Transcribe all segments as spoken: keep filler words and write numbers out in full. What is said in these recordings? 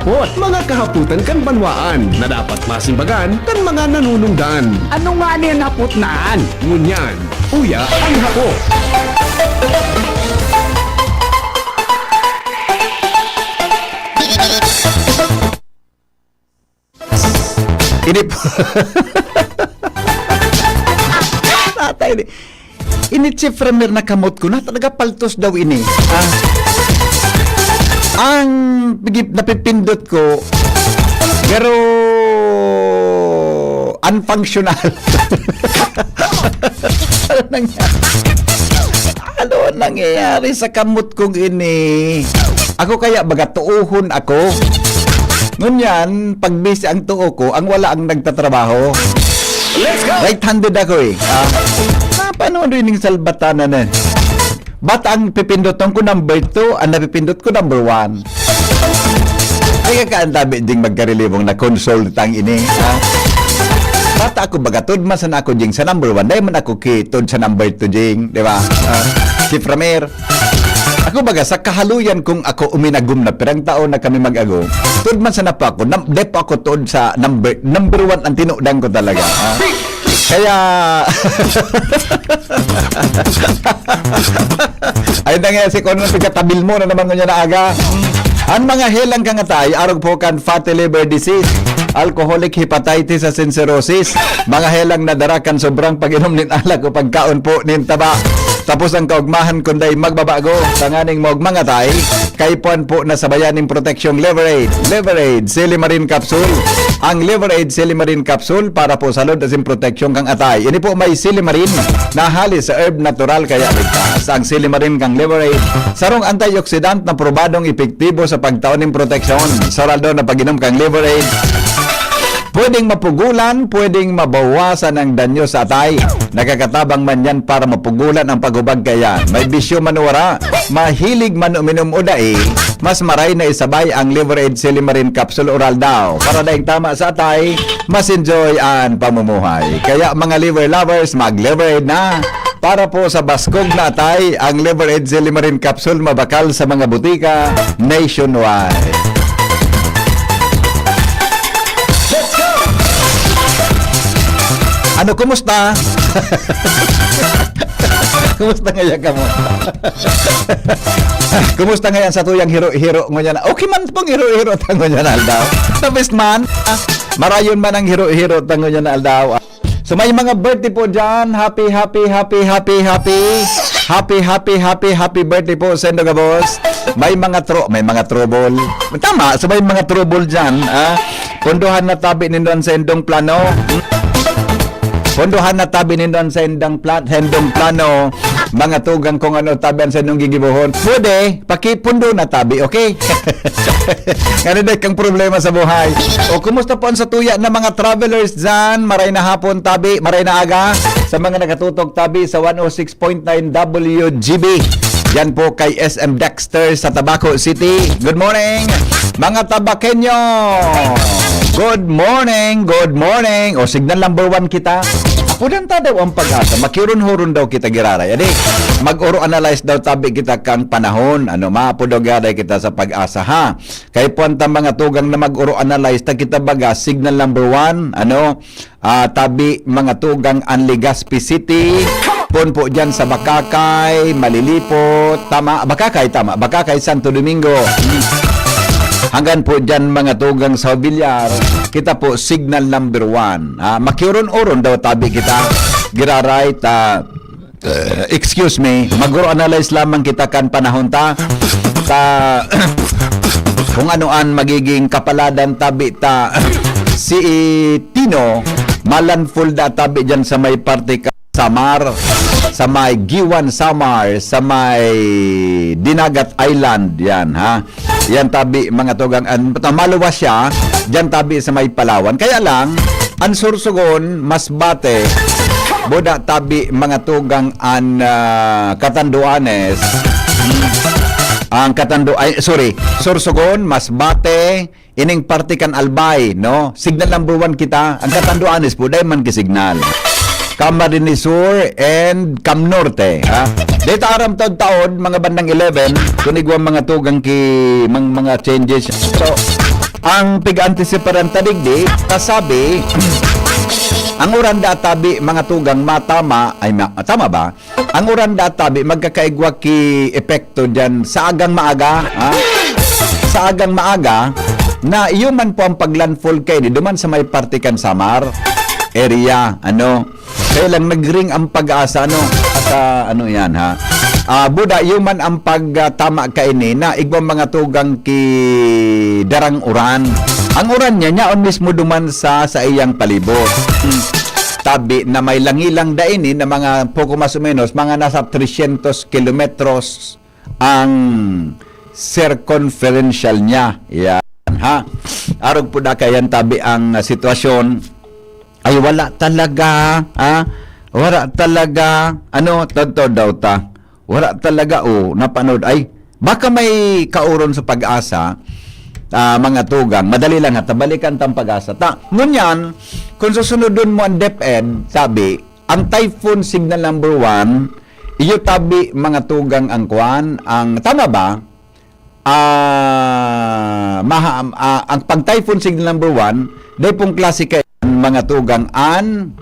Pot, mga kahapotan kan banwaan na dapat masimbagan kan mga nanunungdan. Ano nga niyan hapot naan? Ngunyan, uya an hapot. Ini po. Tatay ni. Ini Chief Ramir na kamot ko na talaga paltos daw ini. Ah. Ang pigi-, napipindot ko, pero unfunctional. Ano nangyari? Ano nangyayari sa kamot kong ini? Ako kaya baga tuuhon ako? Ngunyan, pag busy ang tuo ko, ang wala ang nagtatrabaho. Let's go! Right-handed ako eh. Ah, ah, paano ano ining salbatana na? Ba't ang pipindoton ko number two, ang napipindot ko number one? Ay, kakaan tabi ding magkarilibong na consult ang ini, ha? Bata ako baga, tod man sana ako ding sa number one, dahil man ako kitod sa number two, ding, di ba? Ah, si Framer, ako baga, sa kahaluyan kung ako uminagom na, pirang taon na kami mag-agom, tod man sana pa ako, nam-, di pa ako tod sa number, number one ang tinudan ko talaga, ha? Kaya, ay na nga si Kono, tigatabil mo na naman ngunyan na aga. Ang mga helang kangatay, arog po kan fatty liver disease, alcoholic hepatitis sa cirrhosis, mga helang nadara kan sobrang pag-inom nin alak o pagkaon po nin taba. Tapos ang kaugmahan kunday magbabago, tanganing maugmangatay, kaipuhan po na sabayan nin proteksyong Liver Aid. Liver Aid, Silimarin Capsule. Ang Liver Aid, Silimarin Capsule para po sa load asin proteksyon kang atay. Ini po may silimarin na hali sa herb natural kaya ligtas. Ang silimarin kang Liver Aid, sarong antioxidant na probadong epektibo sa pagtao nin proteksyon. Sarado na pag-inom kang Liver Aid. Pwedeng mapugulan, pwedeng mabawasan ang danyo sa atay. Nakakatabang man yan para mapugulan ang paghubag kaya. May bisyo man o wara, mahilig man uminom o dai, mas maray na isabay ang Liver Aid Silimarin Capsule Oral daw. Para daing tama sa atay, mas enjoy an pamumuhay. Kaya mga liver lovers, mag-Liver Aid na! Para po sa baskog na atay, ang Liver Aid Silimarin Capsule mabakal sa mga butika nationwide. Ano, kumusta? Kumusta ngaya kamo? Kumusta ngayon sa tuyang hiro-hiro ngunyan? Okay man pong hiro-hiro ta ngunyan aldaw. Tapos man, ah, marayon man ang hiro-hiro ta ngunyan aldaw. So may mga birthday po dyan. Happy, happy, happy, happy, happy. Happy, happy, happy, happy birthday po sa indo gabos. May mga tro-, may mga trouble. Tama, so may mga trouble dyan, ah. Punduhan na tabi nindo an saindong plano. Punduhan na tabi nindo an saindang pla-, saindong plano. Mga tugang kung ano tabi an saindong gigibohon. Pwede, pakipundo na tabi, okay? Ngani dai kang problema sa buhay. O, kumusta po ang satuya na mga travelers dyan? Maray na hapon tabi, maray na aga. Sa mga nakatutok tabi sa one oh six point nine W G B. Yan po kay S M Dexter sa Tabaco City. Good morning, mga Tabaqueño! Good morning, good morning. O, signal number one kita. Apudan ta daw ang pag-asa. Makiuron-huron daw kita giraray. Adi, mag-oro-analyze daw tabi kita kang panahon. Ano, maapod daw giraray kita sa pag-asa, ha? Kay puwan ta mga tugang na mag-oro-analyze ta kita baga, signal number one, ano, ah, tabi mga tugang an Legazpi City, pon po dyan sa Bacacay, Malilipot, tama, Bacacay, tama, Bacacay, Santo Domingo. Hanggan po dyan mga tugang sa Villar, kita po signal number one. Ah, makiuron-uron daw tabi kita, giraray ta, eh, excuse me, mag-oro-analyze lamang kita kan panahon ta. Ta, kung ano an magiging kapaladan tabi ta. Si Tino, malandfall da tabi dyan sa may parte ka Samar, sa may Guiuan, Samar, sa may Dinagat Island, yan, ha? Yan tabi, mga tugang, an, maluwas siya, dyan tabi sa may Palawan. Kaya lang, an Sorsogon, Masbate, buda tabi, mga tugang, an, ah, Catanduanes. Ang Catando-, ay, sorry, Sorsogon, Masbate, ining parte kan Albay, no? Signal number one kita. Ang Catanduanes po, dai man ki signal. Camarines Sur and Cam Norte, ha? Dito aram taon-taon, mga bandang eleven, kun igwa mga tugang ki, mang-, mga changes. So, Ang pig-antisiparan ta digdi, kasabi, ang uran da tabi, mga tugang, matama, ay, ma-, tama ba? Ang uran da tabi, magkakaigwa ki epekto diyan sa agang maaga, ha? Sa agang maaga, na iyo man po ang paglandfall kaini duman sa may parte kan Samar area, ano? Kaya lang nagring ang pag-asa, ano? At, ah, ano yan, ha? Ah, buda, iyo man ang pagtama kaini na igwang mga tugang ki darang uran. Ang uran niya, nyaon mismo duman sa, sa iyang palibot. Hmm. Tabi na may langilang da ini na mga poko mas o menos, mga nasa trescientos kilometros ang circumferential niya. Yan, ha? Arog po da kayan tabi ang, ah, sitwasyon. Ay, wala talaga, ha? Wala talaga, ano, totoo daw ta. Wala talaga, oh, napanood. Ay, baka may kauron sa pag-asa, ah, mga tugang. Madali lang, ha? Tabalikan tang pag-asa. Ta, ngunyan, kung susunodon mo ang DepEd, sabi, ang typhoon signal number one, iyo tabi, mga tugang, ang kwan, ang, tama ba? Ah, maha-, ah, ang pag typhoon signal number one, dai pong klase kay mga tugang an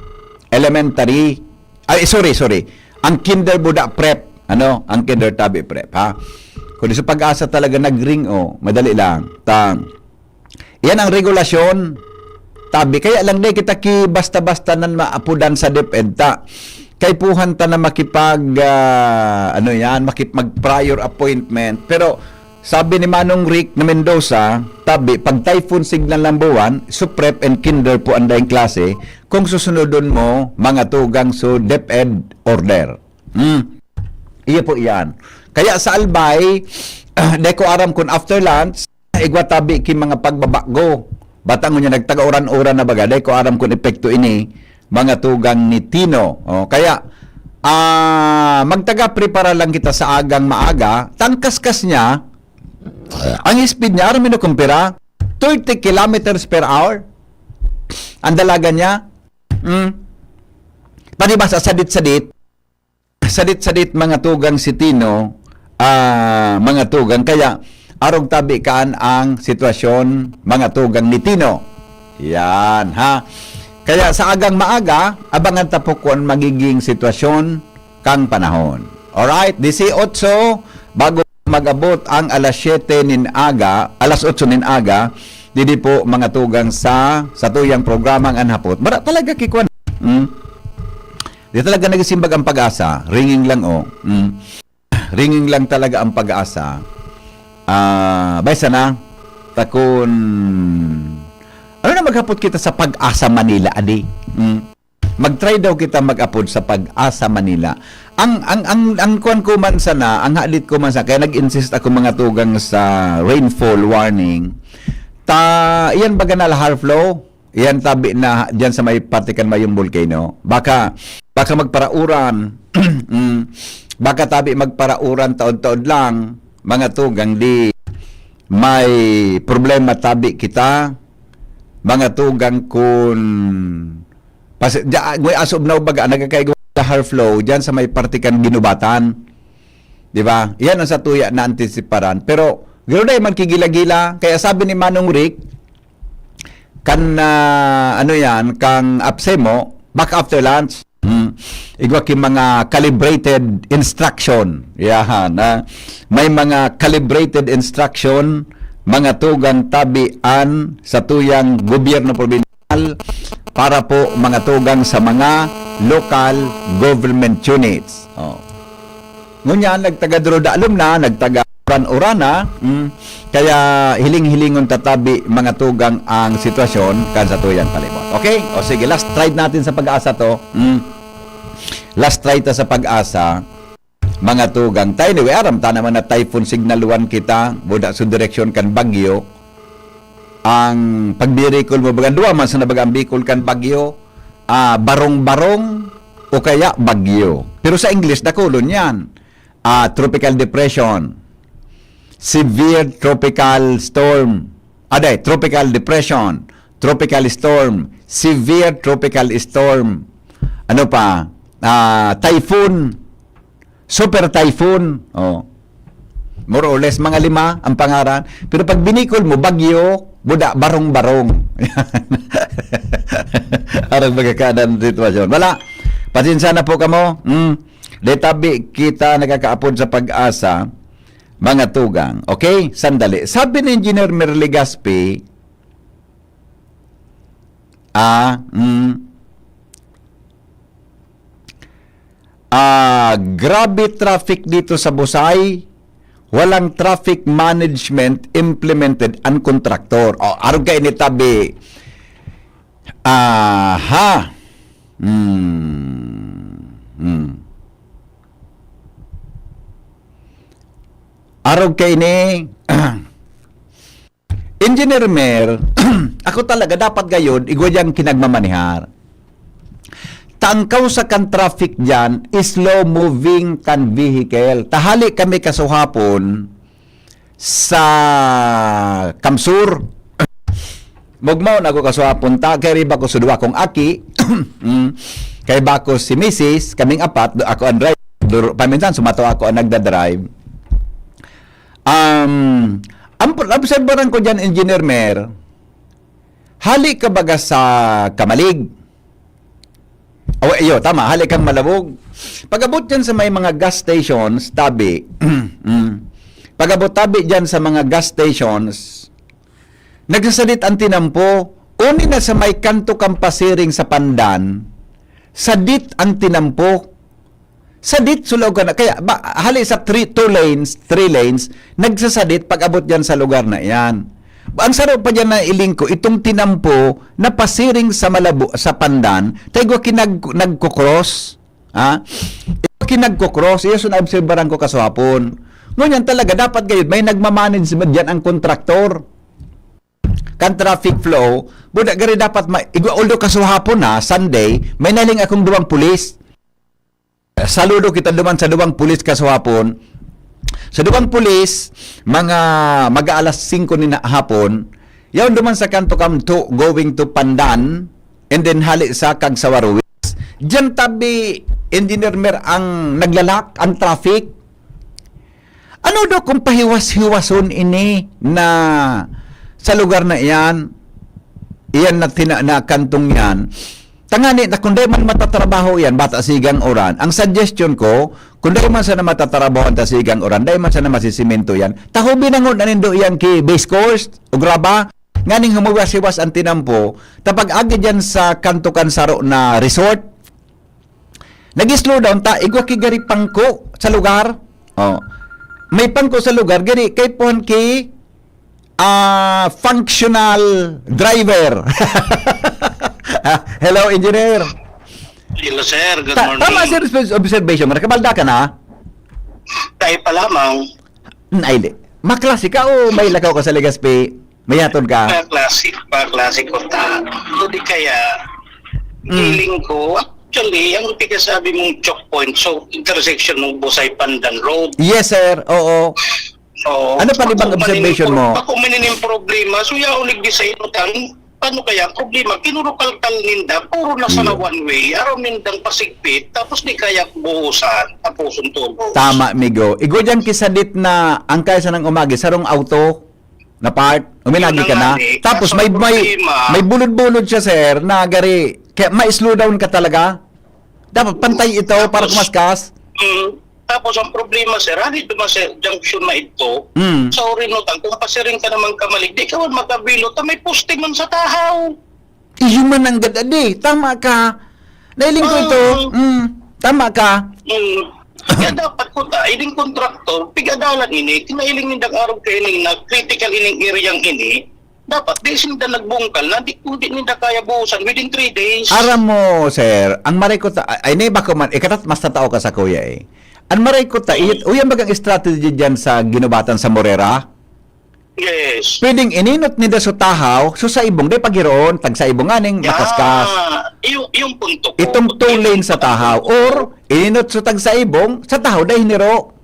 elementary, ay, sorry, sorry, ang kinder buda prep, ano, ang kinder tabi prep, ha? Kung sa pag-asa talaga nagring, oh, madali lang. Ta, yan ang regulasyon, tabi. Kaya lang di kita ki basta-basta nan maapudan sa DepEd ta. Kaipuhan ta na makipag, ah, ano yan, makip-, mag-prior appointment. Pero sabi ni Manong Rick na Mendoza, tabi, pag typhoon signal number one, suprep and kinder po ang daing klase kung susunodon mo mga tugang so DepEd order. Hmm. Iyo po yan. Kaya sa Albay, di ko aram kung after lunch, igwa tabi ki mga pagbabago. Bata ngunyan nagtaga-uran-uran na baga, di ko aram kung epekto ini, mga tugang ni Tino. O, kaya, ah, magtaga-prepara lang kita sa agang maaga. Tangkaskas niya, ang speed niya, aram mo kumpira, thirty kilometers per hour. Ang dalagan niya, mm, pati ba sa sadit-sadit, sadit-sadit mga tugang si Tino, ah, mga tugang. Kaya, arog tabi kaan ang sitwasyon, mga tugang ni Tino. Yan, ha? Kaya sa agang maaga, abangan ta po kung magiging sitwasyon kang panahon. Alright, disiotso, bago mag-abot ang alas siyete nin aga, alas otso nin aga, didi po mga tugang sa, sa tuyang programang An Hapot. Bara talaga kikwan. Mm. Di talaga nagsimbag ang pag-asa. Ringing lang, oh. Mm. Ringing lang talaga ang pag-asa. Ah, bay sana, takon, ano na maghapot kita sa Pag-asa Manila, adi? Mm. Mag-try daw kita mag-apod sa Pag-asa Manila. Ang, ang, ang, ang kuwan ko man sana, ang hadit ko man sana, kaya nag-insist ako mga tugang sa rainfall warning. Ta, iyan baga na lahar flow? Iyan tabi na diyan sa may parte kan mayong volcano. Baka, baka magparauran. Mm. Baka tabi magparauran taod-taod lang, mga tugang, di may problema tabi kita, mga tugang, kun pas-, dya-, ngui as of now baga, nagkakaigo lahar flow dyan sa may parte kan Ginubatan. Di ba? Yan ang sa tuya na antisiparan. Pero, gano'n man kigila-gila. Kaya sabi ni Manong Rick, kan, ah, ano yan, kang Apsemo, back after lunch. Hmm. Igwa ki mga calibrated instruction. Yan, ah. May mga calibrated instruction, mga tugang tabian sa tuyang gobyerno probinsyal para po mga tugang sa mga local government units. Oh. Ngunyan, nagtaga-Duro Daalom na, nagtaga-Uran-Uran na, mm, kaya hiling-hilingon tatabi mga tugang ang sitwasyon kan sa tuyang palibot. Okay? O sige, last ride natin sa Pag-asa to. Mm. Last ride ta sa Pag-asa, mga tugang. Ta anyway, aram ta naman na typhoon signal one kita, buda sa direksyon kan bagyo. Ang pagdirikol mo, baga, duwa man sa nabaga ang Bicol kan bagyo, ah, barong-barong o kaya bagyo. Pero sa English, dakulon yan. Ah, tropical depression, severe tropical storm, aday, tropical depression, tropical storm, severe tropical storm, ano pa, ah, typhoon, super typhoon, oh. More or less, mga lima ang pangaran. Pero pag binikol mo, bagyo, Buda, barong-barong. Arang magkakanan sitwasyon. Wala. Pasensya na po kamo. Hmm. Detabi kita nakakaapod sa pag-asa, mga tugang. Okay? Sandali. Sabi ni Engineer Merly Gaspi, ah, mm, ah, grabe traffic dito sa Busay. Walang traffic management implemented ang kontraktor. O, arog kaini tabi. Aha. Hmm. Hmm. Arog kaini. Engineer Mer, ako talaga dapat gayod, igwa diyang kinagmamanihar. Tangkaw sa kan traffic diyan, slow moving kan vehicle. Tahali kami kasuhapon sa Kamsur. Mugmaw na ako kasuhapon ta, kay riba ko sa duwa kong aki, mm, kay bako si misis, kaming apat, do-, ako ang driver, paminsan sumato ako ang nagdadrive. Um, ang pag-obserbaran ko diyan, Engineer Mer, hali ka baga sa Kamalig? Oh, iyo, tama, hali kang Malabog. Pag-abot diyan sa may mga gas stations, tabi, mm, pag-abot tabi diyan sa mga gas stations, nagsasadit ang tinampo. Uni na sa may kanto kang pasiring sa Pandan, sadit ang tinampo. Sadit, sulaw ka na. Kaya, ba, hali sa three, two lanes, three lanes, nagsasadit pag abot diyan sa lugar na iyan. Ang saro pa diyan na iling ko, itong tinampo na pasiring sa Malabo, sa Pandan, tayo kinag-, nagko-cross. Ha? Ito kinagko-cross, iyo sun obserbaran ko kasuhapon. Ngunyan talaga, dapat gayud, may nagmamanage diyan ang kontraktor. Kan traffic flow, buda gari dapat ma-, igwa, although kasuhapon na, Sunday, may naling akong duwang pulis. Saludo kita duman sa duwang pulis kasuhapon. Sa duwang pulis, mga mag-aalas singko ni na hapon, yaon duman sa kanto kam to, going to Pandan, and then hali sa Cagsawa Ruiz. Diyan tabi, Engineer Mer, ang naglalak, ang traffic. Ano daw kung pahiwas-hiwason ini na sa lugar na iyan, iyan na tina-, na kantong yan, tangani na kung di man matatrabaho yan, bata sigang uran. Ang suggestion ko, kung di man sana matatrabaho ta sigang uran, di man sana masisimento yan, tahobi na ngon na nindo yan ki base course, o graba, nganing humuwas-hiwas ang tinampo, tapag agi dyan sa kanto kan saro na resort, nag-slow down ta, igwa ki gari pangko sa lugar. Oh. May pangko sa lugar, gari kay puhan ki, ah, functional driver. Ah, hello, engineer. Hello, sir. Good Ta-, morning. Tama, sir, obs-, observation mo. Nakabalda ka na? Tayo pa lamang. Ay, di. Maklase ka o may lakaw ka sa Legazpi? Mayatod ka? Mga klase, mga klase ko ta. O di kaya, Mm. feeling ko, actually, ang pinasabi mong choke point, so, intersection ng Busay Pandan Road. Yes, sir. Oo. Oo. Ano pa, di bang Bako observation manining mo? Bako manining problema, so, yaon igdi sa inutan, paano kaya ang problema? Kinurukalkal ninda, puro na sa na Mm. one way, araw nindang pasigpit, tapos di kaya buhusan, tapuson tubo. Tama, migo. Igwa dyan kisadit na ang kaya sa nang umagi, sarong auto, na part, uminagi Yun na ka na. nga eh. Tapos Kaso may, ang may, problema may bulod-bulod siya, sir, na gari, kaya ma-slow down ka talaga. Dapat pantay ito para Tapos, kumaskas. Mm, tapos ang problema, sir, hali duman sa junction na ito, Mm. sa Orinutan, kung pasiring ka naman kamalig, di ka man makabilo, ta may poste man sa tahaw. Iyo man ang gad-, adi. Tama ka. Nailing ko ito. Ah. Mm. Tama ka. Mm. Kaya dapat ko ta, ining kontraktor, pigadalan ini, kinailing nindang arog kaining na critical ining area ini, dapat di sinda nagbungkal na di, kung di ninda kaya buhusan within three days. Aram mo, sir, ang maray ko ta, ay, ay, naiba ko man, ikatat mas tatao ka sa kuya eh. Ang maray ko ta, Mm. it, uyan bagang strategy dyan sa ginubatan sa Morera? Yes. Pwedeng ininot ninda sa tahaw, so sa ibong, di paghiroon, tag sa ibong aning Yeah. makaskas. Yung, yung punto ko. Itong two Yung lane sa punto tahaw, ko. Or ininot sa tag sa ibong, sa tahaw, dahil niro.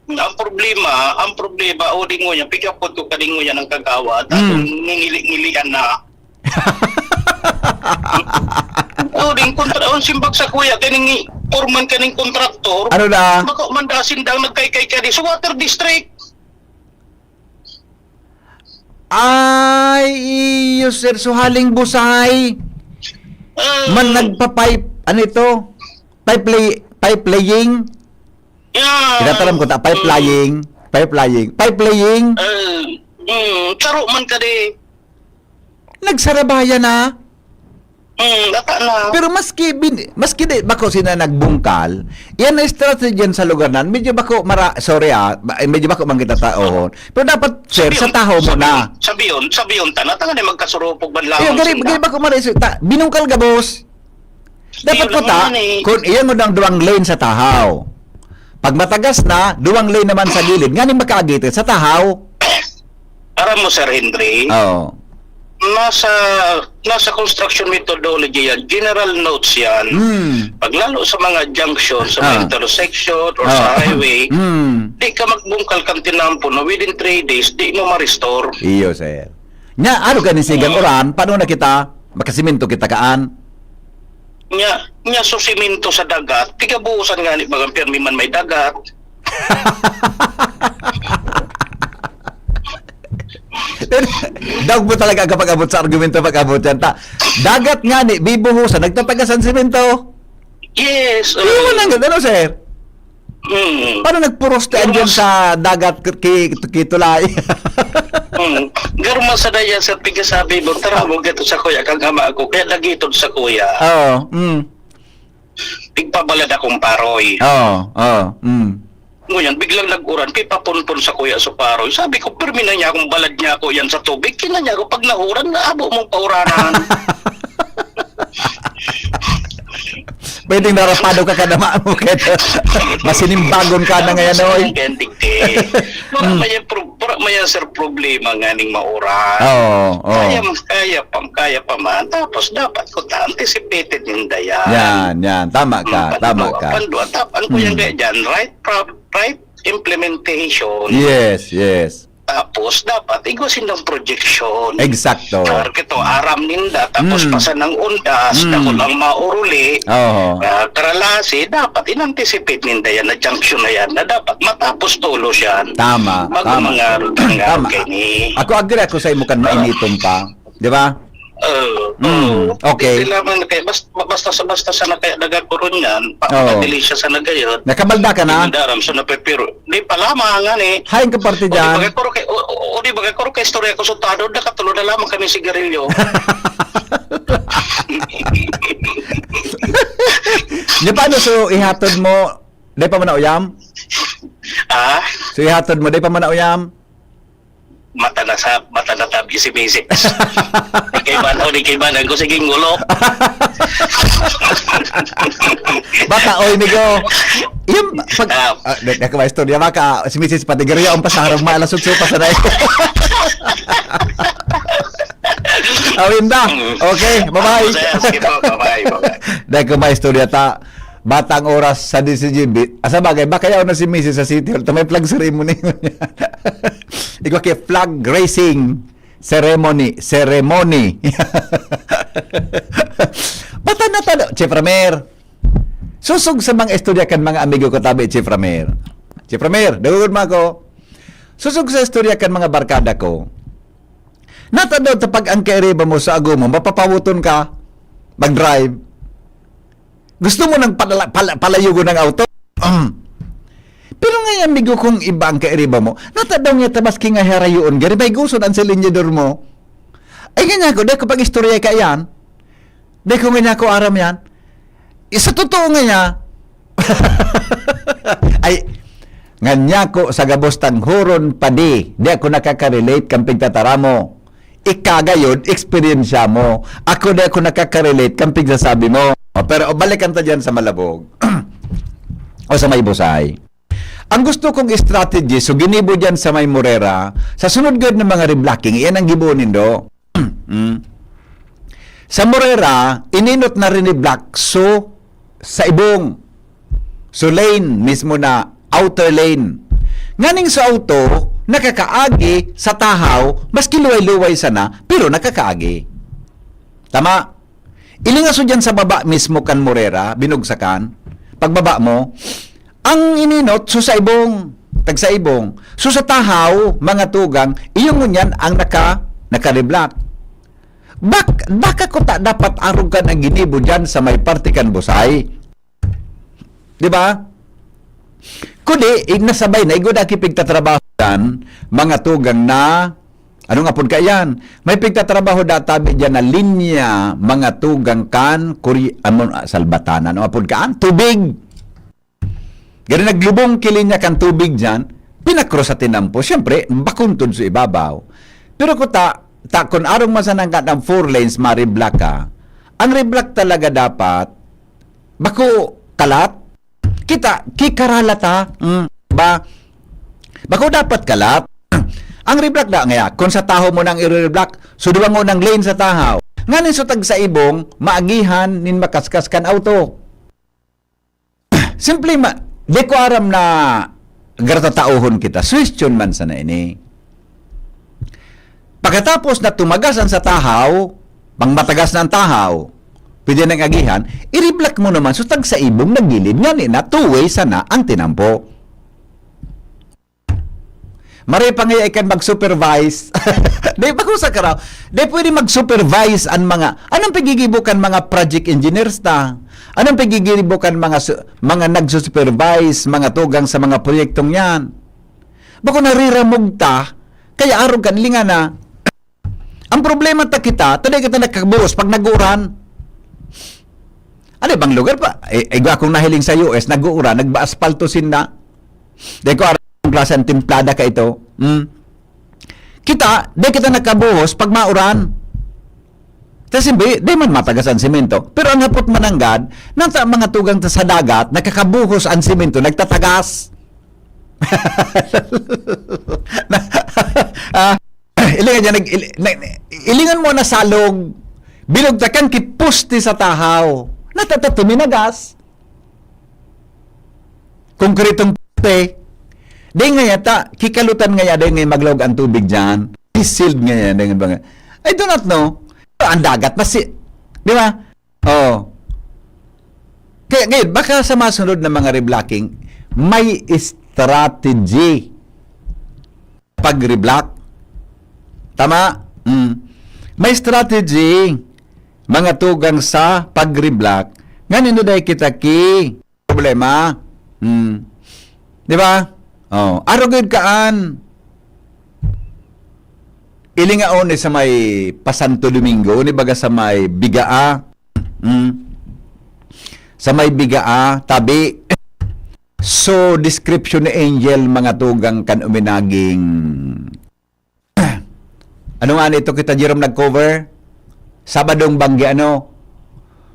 Ang problema, ang problema, o di ngunyan, pikapot ko ka di ngunyan ang kagawad, Hmm. atong ngingili-ngilian na. O, ding kontra-, o, simbag sa kuya, kaning i-, foreman kaning kontraktor, Ano na? bako man dasin daw nagkaykay ka di sa water district. Ay, iyo, sir. So, haling Busay, Ah, man nagpa-pipe, ano ito? Pipe lay-, pipe laying? Yeah. Tinataram ko ta, pipe Mm. laying. Pipe laying. Pipe laying. Ah, mm, charo man ka di. Nagsarabaya na. Mm, data na. Pero maski bin-, maski di bako sina nagbungkal, yan na strategy yan sa lugar na, medyo bako mara-, sorry ah, ba-, eh, medyo bako man kita taohon. Pero dapat, sir, Sabi sa yun, tahaw mo sabi na. Yun, sabi yun, sabi yun, tana, tanga na magkasurupog man Iyo, lamang gari, sinda. Gari bako mara-, ta-, binungkal gabos. Dapat Iyo ko lang ta, yan eh. Kung iyan mo ng duwang lane sa tahaw. Pag matagas na, duwang lane naman sa gilid. Nganing makaagit sa tahaw. Aram mo, Sir Henry, Oo. nasa, nasa construction methodology yan, general notes yan. Hmm. Pag lalo sa mga junction, sa mga Ah. intersection, or sa Ah. highway, Hmm. di ka magbungkal kan tinampo na within three days, di mo ma-restore. Iyo, sir. Nya, ano ka ni sigang Oo. uran? Paano na kita? Makasimento kita kaan? Nya, nya susimento sa dagat, pigabuhusan nga ni bagang pirmi man may dagat. Daog mo talaga ang kapag-abot sa argumento, pag-abot yan. Ta-, dagat nga ni, bibuhusan, nagtatagasan simento. Yes, Di mo oo. lang gano'n, sir. Mm. Paano nagpuros ka Yung andyan mas sa dagat, ki-, ki-, kitulay? Mm. Garma sa daya sa pigasabi mo, "Tara mo gato sa kuya, kang ama ko, kaya nagitod sa kuya." Oo, mm. Tigpabalad akong paroy. Oo, oo, mm. Ngunyan, biglang nag-uran, pipapunpon sa kuya sa paroy. Sabi ko, "Pirmi na niya akong balad niya ako yan sa tubig." Kina niya ako, pag nauran, naabo mong pauranan. Pwedeng narapado ka kadama mo, kaya masinimbagon ka na ngayon, oy. Ang gandig, eh. Wala Hmm. may pro-, wala may, sir, problema nga ning mauran. Oo, oo. Kaya, kaya pa, kaya pa man. Tapos dapat ko ta, anticipated ninda yan. Yan, yan. Tama ka, Hmm, tama pandua, ka. Pandua, tap-, ano ko yan Hmm. kaya dyan? Right pro-, right implementation. Yes, yes. Tapos, dapat igwa sindang projection. Eksakto. Para kito, aram ninda, tapos Mm. pasan ang undas, Mm. dakul ang mauruli, Oo. ah, karalasi, dapat in-anticipate ninda yan, na junction na yan, na dapat matapos tolos yan. Tama, Bago tama. mga rutang Tama. Kay ni Ako agree ako sa imo kan Ah. mainiton pa. Di ba? Oo, Mm, oo. Okay. Di, di lamang na kaya, bas-, basta sa, basta sa nakaya nagagurunyan, pa-, Oo. Padili siya sa nagayod. Nakabalda ka na? Di mo daram, so napipiro. Di pa lamang, nga ni. Hain ka parte O, di dyan? Baga kuro kay, o, o, o, di baga kuro kay istorya ko, so tado, nakatulo na lamang kami sigarilyo. Di paano, so ihatod mo, di pa man nauyam? Ah? So ihatod mo, di pa man nauyam? Mata na sa, mata na tabi si misis. Di kay man, o di kay man, ang kusig yung ulo. Bata, oy, migo. Yung pag, Ah. ah, di, di ako maistorya, baka si misis pati gariya ang pasarong malasugso pa sa dahil. Awin da. Mm. Okay, bye-bye. Sige po, bye-bye, bye-bye. Dahil ko maistorya ta, batang oras sa D C G B. Ah, sa bagay, baka yaw na si misis sa City Hall. Ta may flag ceremony. Igwa kay flag raising ceremony. Ceremony. Bata na talo, Chief Ramer. Susog sa mga istorya kan mga amigo ko tabi, Chief Ramer. Chief Ramer, dagugod mo ako. Susog sa istorya kan mga barkada ko. Natadaw ta pag ang kairiba mo sa ago mo, mapapawoton ka, mag-drive. Gusto mo nang palala-, pala-, palayogon ang auto? Pero nga, amigo, kung iba ang kairiba mo, natadaw nga tabas ki nga harayoon, gari bay gusod ang silinyador mo. Ay, ganyan ko, dahil ko pag-istorya ka yan. Dahil ko ganyan ko aram yan. Eh, sa totoo nga niya, ay, nga niya ko sa gabos tang huron pa di, di ako nakaka-relate kang pigtatara mo. Ika gayon, eksperyensya mo. Ako di ako nakaka-relate kan pigsasabi mo. O, pero, o, balikan ta diyan sa Malabog. O sa may Busay. Ang gusto kong strategy, so ginibo diyan sa may Morera, sa sunod gad na mga reblocking, iyan ang gibo nindo. Mm. Sa Morera, ininot na rin ni Black, so sa Ibong. So lane mismo na outer lane. Nganing sa auto, nakakaagi sa tahaw, maski luway-luway sana, pero nakakaagi. Tama? Ilingaso diyan sa baba mismo kan Morera, binugsakan. Pagbaba mo, ang ininot, so sa Ibong. tagsaibong. So, sa Tahaw, mga tugang, iyo ngunyan ang naka-, naka-reblock. Bak-, baka kuta dapat arog kan ang ginibo diyan sa may parte kan Busay. Di ba? Kundi, ig-, nasabay na, igwa da ki pigtatrabaho diyan, mga tugang na, ano nga pod kaiyan? May pigtatrabaho da tabi diyan na linya, mga tugang kan, kuri-, amon, ah, salbatanan, ano nga pod kaan? Tubig. Gari naglubong ki linya kan tubig diyan, pinakros sa tinampo. Siyempre, bakuntod sa ibabaw. Pero kuta, ta, kun arog man sana kan ang four lanes, ma-reblock ka. Ang reblock talaga dapat, bako kalat. Kita, ki karalat ha. Mm, ba? Bako dapat kalat. Ang reblock da ngaya, kun sa Tahaw mo nang i-reblock, so duwa ngunang lane sa Tahaw. Nganing so tagsaibong, maagihan nin makaskas kan auto. Simple ma-, di ko aram na gratataohon kita. Suwestyon man sana ini. Pagkatapos na tumagas an sa Tahaw, pang matagas na ang Tahaw, pwede nang agihan, i-reblock mo naman so tagsaibong na gilid, ngani na two-way sana ang tinampo. Maray pa ngaya ikan mag-supervise. Di ba, kung sa karaw, di pwede mag-supervise ang mga, anong pagigibo kan mga project engineers ta? Anong pagigibo kan mga su-, mga nagsusupervise, mga tugang sa mga proyektong yan? Bako nariramog ta, kaya arog kan linga na. Ang problema ta kita, ta di kita nagkabuhos pag nag-uuran. Ano bang lugar pa? Eh, igwa akong nahiling sa U S, nag-uuran, nagba-aspalto sinda. Di ko aram kung klase ang timplada ka ito. Hmm? Kita, di kita nagkabuhos pag mauran. Kasi di, di man matagas ang simento. Pero ang hapot mananggad, nata mga tugang ta sa dagat, nakakabuhos ang simento, nagtatagas. Na, ah, ilingan niya, nag-, ili-, na, ilingan mo na salog, bilog ta kan ki poste sa Tahaw. Natatato minagas. Konkretong poste. Di nga yata, kikalutan nga yata nga maglaog ang tubig diyan. Sealed nga yan, di nga ba nga? I do not know. Pero ang dagat, mas si-, di ba? Oh. Kaya ngayon, baka sa masunod na mga reblocking, may strategy pag-reblock. Tama? Mm. May strategy, mga tugang sa pag-reblock. Nga nindo dahil kita ki problema. Mm. Di ba? Oh, arog yun kaan. Ilingaon ni sa may pa Santo Domingo, ni baga sa may Bigaa. Mm. Sa may Bigaa, tabi. So, description ni Angel, mga tugang kan uminaging. Ano nga nito kita, Jerome, nag-cover? Sabadong banggi, ano?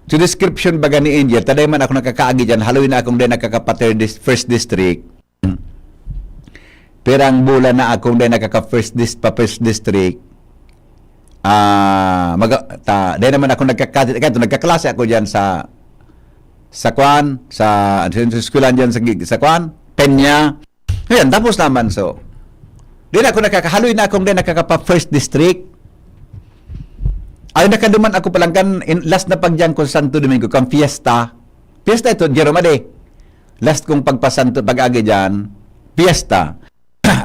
So, description baga ni Angel, taday man ako nakakaagi dyan, haloy na akong din nakaka-first district. Pirang bulan na akong din nakaka-first dis-, pa first district. Ah, maga-, ta, dahil naman ako nagkaka-, kaya ito, nagkaklase ako diyan sa, sa kwan, sa, sa eskwelahan diyan sa, sa kwan, Peña. Ngayon, tapos naman, so, di na ako nakakahaloy na akong din nakakapa first district. Ay, nakaduman ako palang kan, in, last na pagdiyan ko sa Santo Domingo, kan fiesta. Fiesta ito, Jerome, ade. Last kong pagpasanto, pag-agi diyan, fiesta.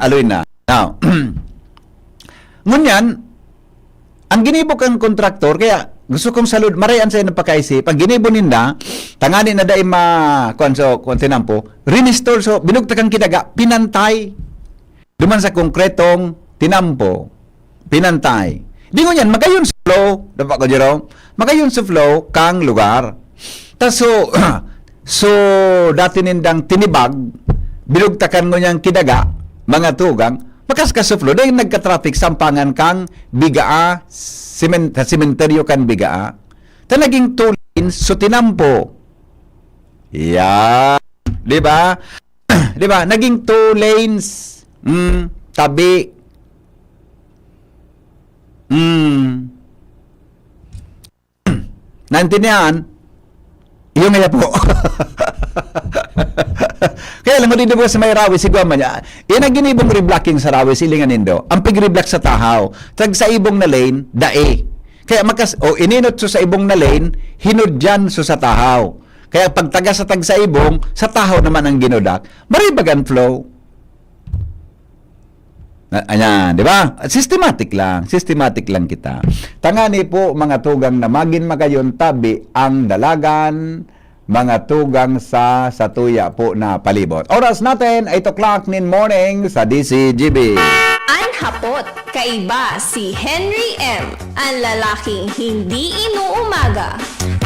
Aloy na. Now, ngunyan, ang ginibo kang kontraktor, kaya gusto kong salud, maray an sayan pakaisip, ang ginibo ninda, tangani na dai ma-, kuwan, so, kuwan, tinampo, rinestore, so, binugtak ang kidaga, pinantay. Duman sa konkretong tinampo, pinantay. Di ngunyan, magayon sa flow, dapat ko, Jerome? Magayon sa flow kang lugar. Ta so, so, dati nindang tinibag, binugtakan ngunyan kidaga, mga tugang, makaskas sa flow, dahil nagka-traffic sampangan kang Bigaa, simen-, sa sementeryo kan Bigaa. Ta naging two lanes, so tinampo. Yeah. Di ba? Di ba? Naging two lanes. Mm, tabi. Mm. Naintindihan? Yung nga po. Kaya lang, di ba sa may Rawis, sigwa man niya. Yan ang ginibong reblocking sa Rawis, ilingan nindo. Ang pig-reblock sa Tahaw, tag sa ibong na lane, dae. Kaya makas-, o ininot so sa ibong na lane, hinudyan so sa Tahaw. Kaya pagtaga sa tag sa ibong, sa Tahaw naman ang ginudak. Maribagan flow. Ah, ayan, di ba? Systematic lang. Systematic lang kita. Tangani po, mga tugang, na magin magayon tabi ang dalagan, mga tugang sa satuya po na palibot. Oras natin, eight o'clock nin morning sa D C G B. An hapot, kaiba si Henry M, an lalaking hindi inuumaga.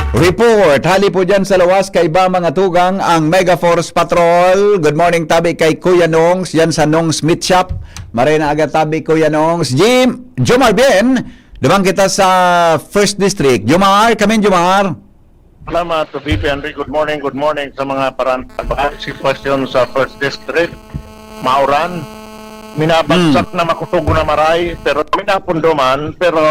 Report, hali po dyan sa lawas, kaiba mga tugang, ang Mega Force Patrol. Good morning, tabi kay Kuya Nongs, yan sa Nongs Meat Shop. Maray na aga tabi, Kuya Nongs. Jim, Jomar Bien, dumang kita sa First District. Jomar, come in, Jomar. Salamat, V P Henry. Good morning, good morning sa mga parantaba. Sitwasyon sa First District, mauran. Minabagsak Hmm. na makusog na maray, pero minapundo man, pero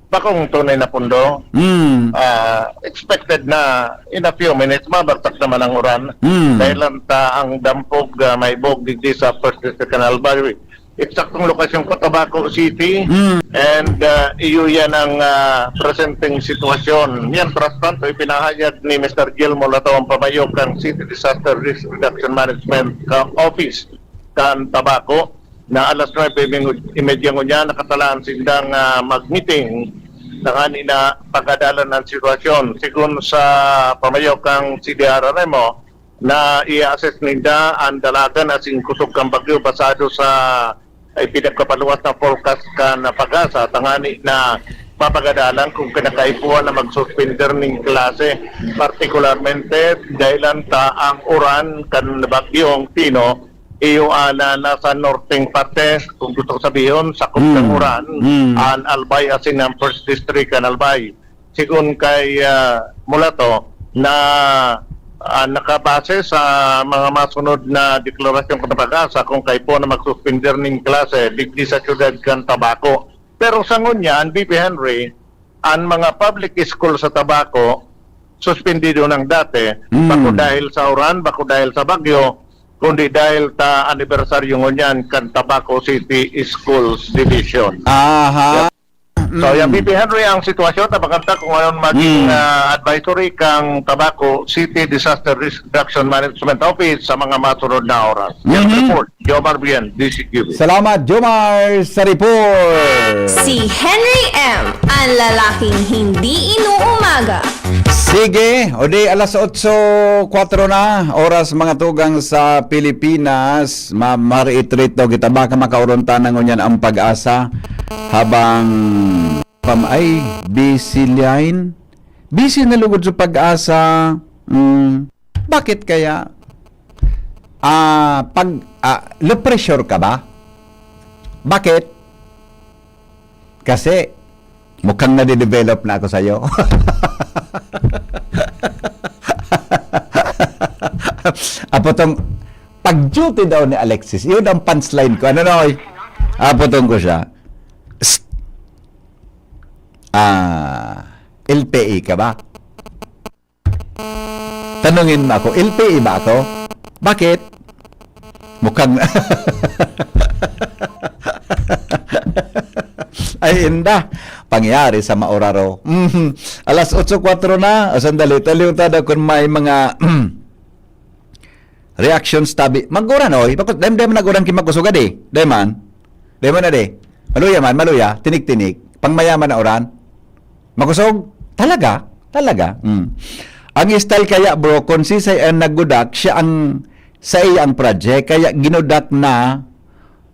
bakong tunay na pundo. Hmm. Ah, expected na in a few minutes, mabagsak naman ang uran. Hmm. Dahil lang ta ang dampog, ah, may bog digdi sa First District kan Albay. Eksaktong lokasyon ko, Tabaco City. Mm. And, ah, iyo yan ang, ah, presenteng sitwasyon. Mientras tanto, ipinahayag ni Mister Gil Mulato, ang pamayok kan City Disaster Risk Reduction Management ka Office kan Tabaco, na alas nuebe y media ngunyan, nakatalaan sindang, ah, mag-meeting tangani na pagadalan ang sitwasyon. Sigon sa pamayok kan C D R R M O, na i-assess ninda an dalagan asin kusog kan bagyo basado sa ipinagpapaluwas na forecast kan PAGASA, tangani na mapagadalan kung kinakaipuhan na magsuspender nin klase, partikularmente dahilan ta ang uran kan bagyong Tino, iyo ana nasa norteng parte, kung gusto ko sabihon, sakop kan Mm. uran, Mm. an Albay asin ang First District kan Albay. Sigon kay, ah, Mulato na, ah, nakabase sa mga masunod na deklarasyon kan PAGASA, kung kaipuhan na magsuspender nin klase digdi sa siyudad kan Tabaco. Pero sa ngunyan, V P Henry, an mga public school sa Tabaco, suspendido nang dati, Mm. bako dahil sa uran, bako dahil sa bagyo, kundi dahil ta anibersaryo ngunyan kan Tabaco City Schools Division. Aha. So, Mm. yan, V P Henry, ang sitwasyon, tabangan ta kung anon maging, Mm. ah, advisory kang Tabaco City Disaster Risk Reduction Management Office sa mga masunod na oras. Yan Mhm. report, Jomar Bien, D C Q B. Salamat, Jomar, sa report. Si Henry M, ang lalaking hindi inuumaga. Sige, o di alas otso kwatro na, oras mga tugang sa Pilipinas, ma-, ma-reiterate daw kita, baka makauron ta na ngunyan ang PAGASA habang pam-, ay, busy line. Busy na lugod sa PAGASA. Mm. Bakit kaya? Ah, pag, ah, low pressure ka ba? Bakit? Kasi mukhang nade-develop na ako sa'yo. Apo tong pag-duty daw ni Alexis, yun ang punchline ko. Ano, Noy? Apo tong ko siya. Psst. Ah, L P A ka ba? Tanungin mo ako, L P A ba ako? Bakit? Mukhang ay, inda. Pangyari sa maoraro. Mhm. Alas otso kwatro na. O, sandali. Taliw ta daw kung may mga reactions tabi. Mag-uran, oy. Bakit? Dahil, dahil man nag-uran ki magkusog, adi. Dahil man. Dahil man, adi. Maluya man, maluya. Tinik-tinik. Pangmayaman na uran. Makusog? Talaga? Talaga? Mm. Ang style kaya, bro, kung sisay ang naggudak, siya ang, sa iya ang project, kaya ginudak na,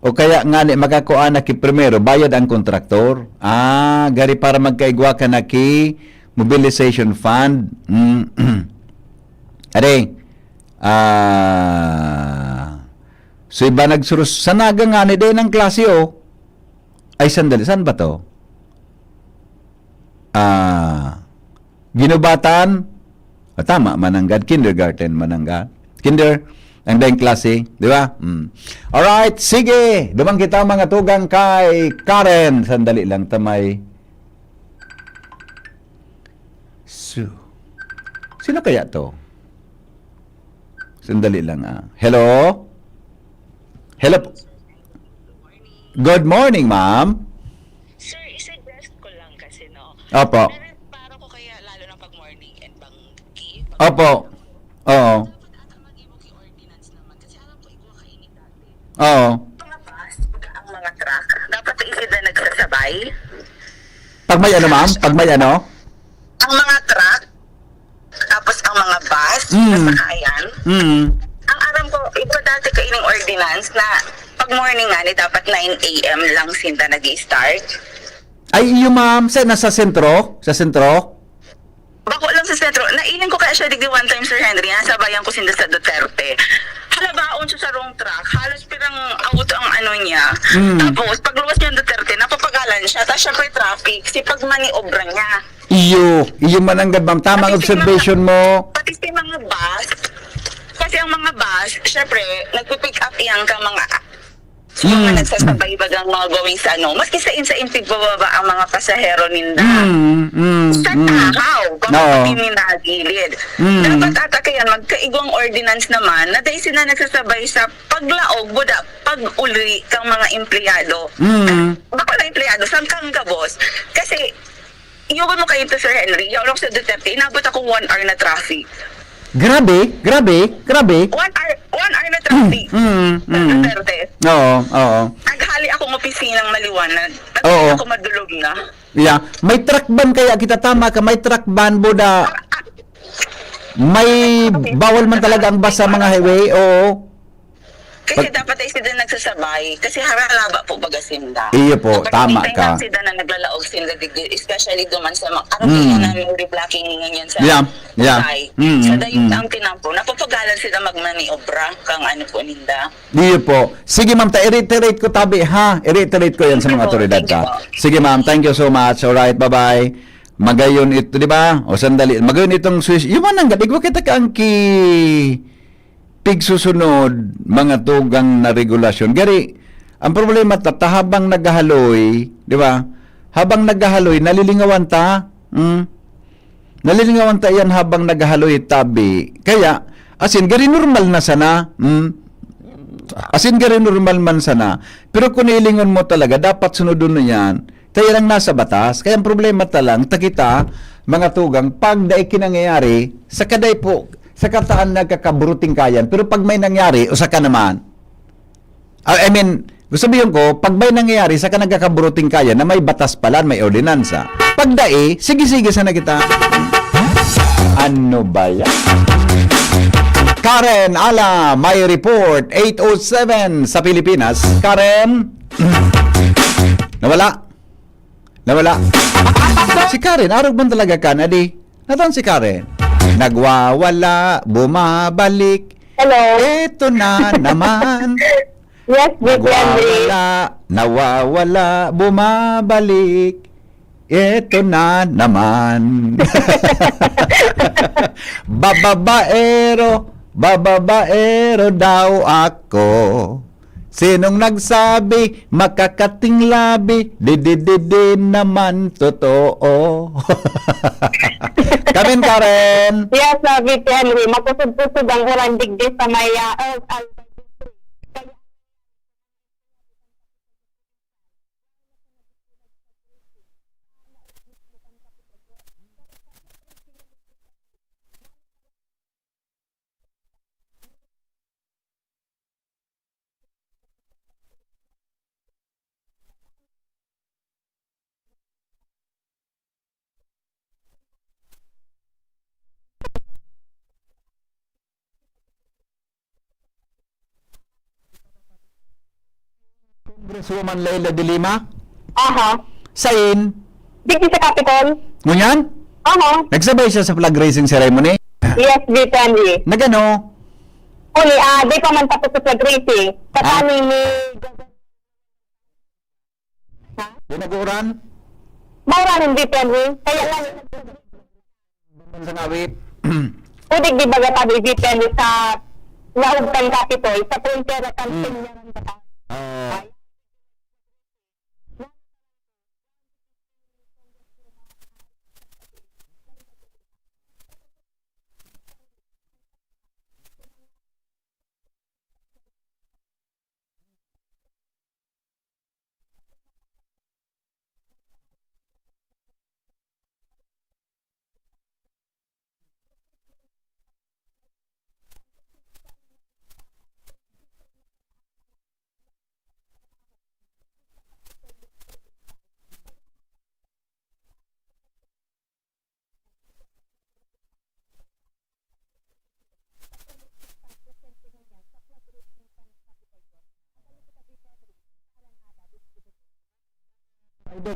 o kaya ngani makakua na ki primero, bayad ang kontraktor. Ah, gari para magkaigwa ka na ki mobilization fund. Mm. Are, ah, so iba nagsurus-, sa Naga ngani, dahil ng klase, oh. Ay, sandali, saan ba to? Ah, ginubatan. Ah, tama, mananggad. Kindergarten, mananggad. Kinder, ang daing klase, di ba? Mm. Alright, sige. Duman kita, mga tugang, kay Karen. Sandali lang, tamay. So, sino kaya to? Sandali lang, ah. Hello? Hello po. Good morning, ma'am. Sir, i-suggest ko lang kasi, no? Opo. Nare-, parang ko kaya lalo ng pag-morning and pang-, pang- Opo. Oo. Dapat ata mag-ibo ki ordinance naman kasi alam ko igwa kayo ni dati. Oo. Mga bus, baga ang mga Pag may ano, ma'am? Pag may ano? Ang mga truck, tapos ang mga bus, Mm. nasakayan. Mm. Ang aram ko, iba dati kaining ordinance na pag morning nga ni dapat nine a m lang sinda nag-i-start. Ay, iyo, ma'am. Sa, nasa sentro? Sa sentro? Bako lang sa sentro. Nailing ko kaya siya digdi one time, Sir Henry. Nasabayan ko sinda sa Duterte. Halabaon siya sa wrong track. Halos pirang auto ang ano niya. Mm. Tapos, pagluwas niya ng Duterte, napapagalan siya. Tapos, syempre, traffic. Si pagmaniobra niya. Iyo. Iyo mananggad, ma'am. Tamang Pati si observation mga, mo. Pati si mga bus. Kasi ang mga bus, syempre, nagpipick up yan ka mga So, mga Mm, nagsasabay bagang mga going sa ano, maski sa insa-intig pababa ang mga pasahero ninda. Mm, mm, Sa mm. tahaw, baka Oo. pati ninagilid. Mm. Dapat ata kaya magkaigwang ordinance naman na dahil sila nagsasabay sa paglaog, buda, pag-uli kang mga empleyado. Mm. Bako na empleyado, saan kang gabos? Kasi, iyogon mo kayo to, Sir Henry, yaon ako sa Duterte, inabot akong one hour na traffic. Grabe, grabe, grabe. One hour, one hour na traffic. Mm, Sa mm. Duterte. Oo, oo. Naghali akong opisinang maliwanag. Naghali Oo. ako madulog na. Yeah. May truck ban kaya kita, tama ka, may truck ban, buda. Ah, ah. May bawal man talaga ang bus sa mga highway, oo. Kasi Pag dapat ay sila nagsasabay. Kasi haralaba po baga sinda. Iyo po, Kapag tama nakita ka. Sila na naglalaog sila, digdi, especially duman sa mga, ano Mm. kaya namin reblocking ngunyan sa Yeah, yeah. Pasay. Mm, Sa mm, dayong mm. ang tinampo, napapagalan sila magmaniobra kang ano po ninda. Iyo po. Sige, ma'am, ta i-reiterate ko tabi, ha? I-reiterate ko yan sa Thank you mga po. Otoridad Thank you ta. po. Sige, ma'am, thank you so much. Alright, bye-bye. Magayon ito, di ba? O sandali. Magayon itong Swiss. Yung mga nanggadig, bakit ka ang ki pigsusunod, mga tugang na regulasyon. Gari, ang problema ta, ta habang naghahaloy, di ba? Habang naghahaloy, nalilingawan ta. Hmm? Nalilingawan ta yan habang naghahaloy tabi. Kaya, asin, gari normal na sana. Hmm? Asin, gari normal man sana. Pero kung ilingon mo talaga, dapat sunodon na yan. Kaya lang nasa batas. Kaya ang problema ta lang, ta kita, mga tugang, pag dai kinangyayari, sa kaday po, sa kataan nagkakaburuting kayan. Pero pag may nangyari, usa ka naman. Ah, I mean, gusto sabihin ko, pag may nangyayari, sa ka nagkakaburuting kayan na may batas pala, may ordinansa. Pag dai, sige-sige sana kita. Ano ba yan? Karen, ala, may report, eight oh seven sa Pilipinas. Karen, nawala. Nawala. Si Karen, arog man talaga kan, adi. Natan si Karen? Nagwawala, bumabalik. Hello. Eto na naman. Yes, Vic Henry. Nagwawala, nawawala, bumabalik. Eto na naman. Bababaero, bababaero daw ako. Sinong nagsabi, makakating labi, di, di, di, di naman totoo. Kamin, Karen. Yes, uh, Vic Henry, makusog-kusog ang ulan digdi sa may, uh, Earth Albert District. Congresswoman Leila de Lima? Aha. Sain? Digdi sa Capitol. Ngunyan? Aha. Nagsabay siya sa flag raising ceremony? Yes, Vic Henry. Nagano? Uli, ah, di pa man tapos sa flag raising. Sa Ah. Taning ni Di nag-uuran? Mauranin, Vic Henry. Kaya nga, Sa ngawit. Pudig di baga tabi, Vic Henry, sa laog kan Capitol, sa frontera kan Hmm. Piñaran, Bataan. Oo.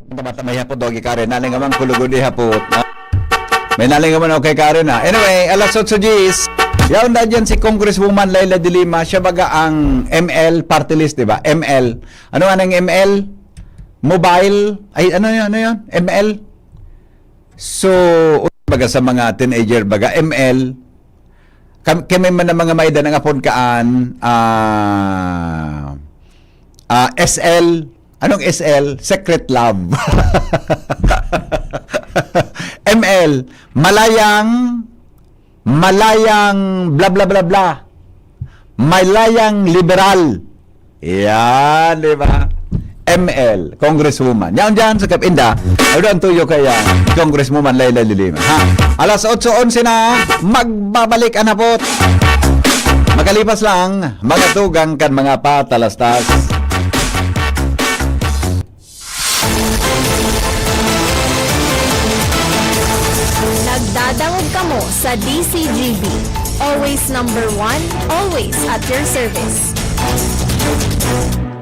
Bata may hapot, dogi Karen. Naling amang kulugod ihapot. Ah. May naling amang okay Karen, ah. Anyway, alas otso diyes. Yaon na dyan si Congresswoman Leila de Lima. Siya baga ang M L party list, di ba? M L. Ano nga ng M L? Mobile? Ay, ano yun? Ano yun? M L? So, baga sa mga teenager, baga M L. Kam-, kami man ang mga maida ng apod kaan, ah, ah, S L. Anong S L? Secret love. M L, malayang, malayang bla bla bla bla. Malayang liberal. Yan, di ba? M L, Congresswoman. Yan dyan sa Kapinda. Ano ang tuyo kaya, Congresswoman Leila de Lima? Ha? Alas otso onse na, magbabalik ang hapot. Makalipas lang, mga tugang kan mga patalastas. Nagdadangog kamo sa D C G B. Always number one, always at your service.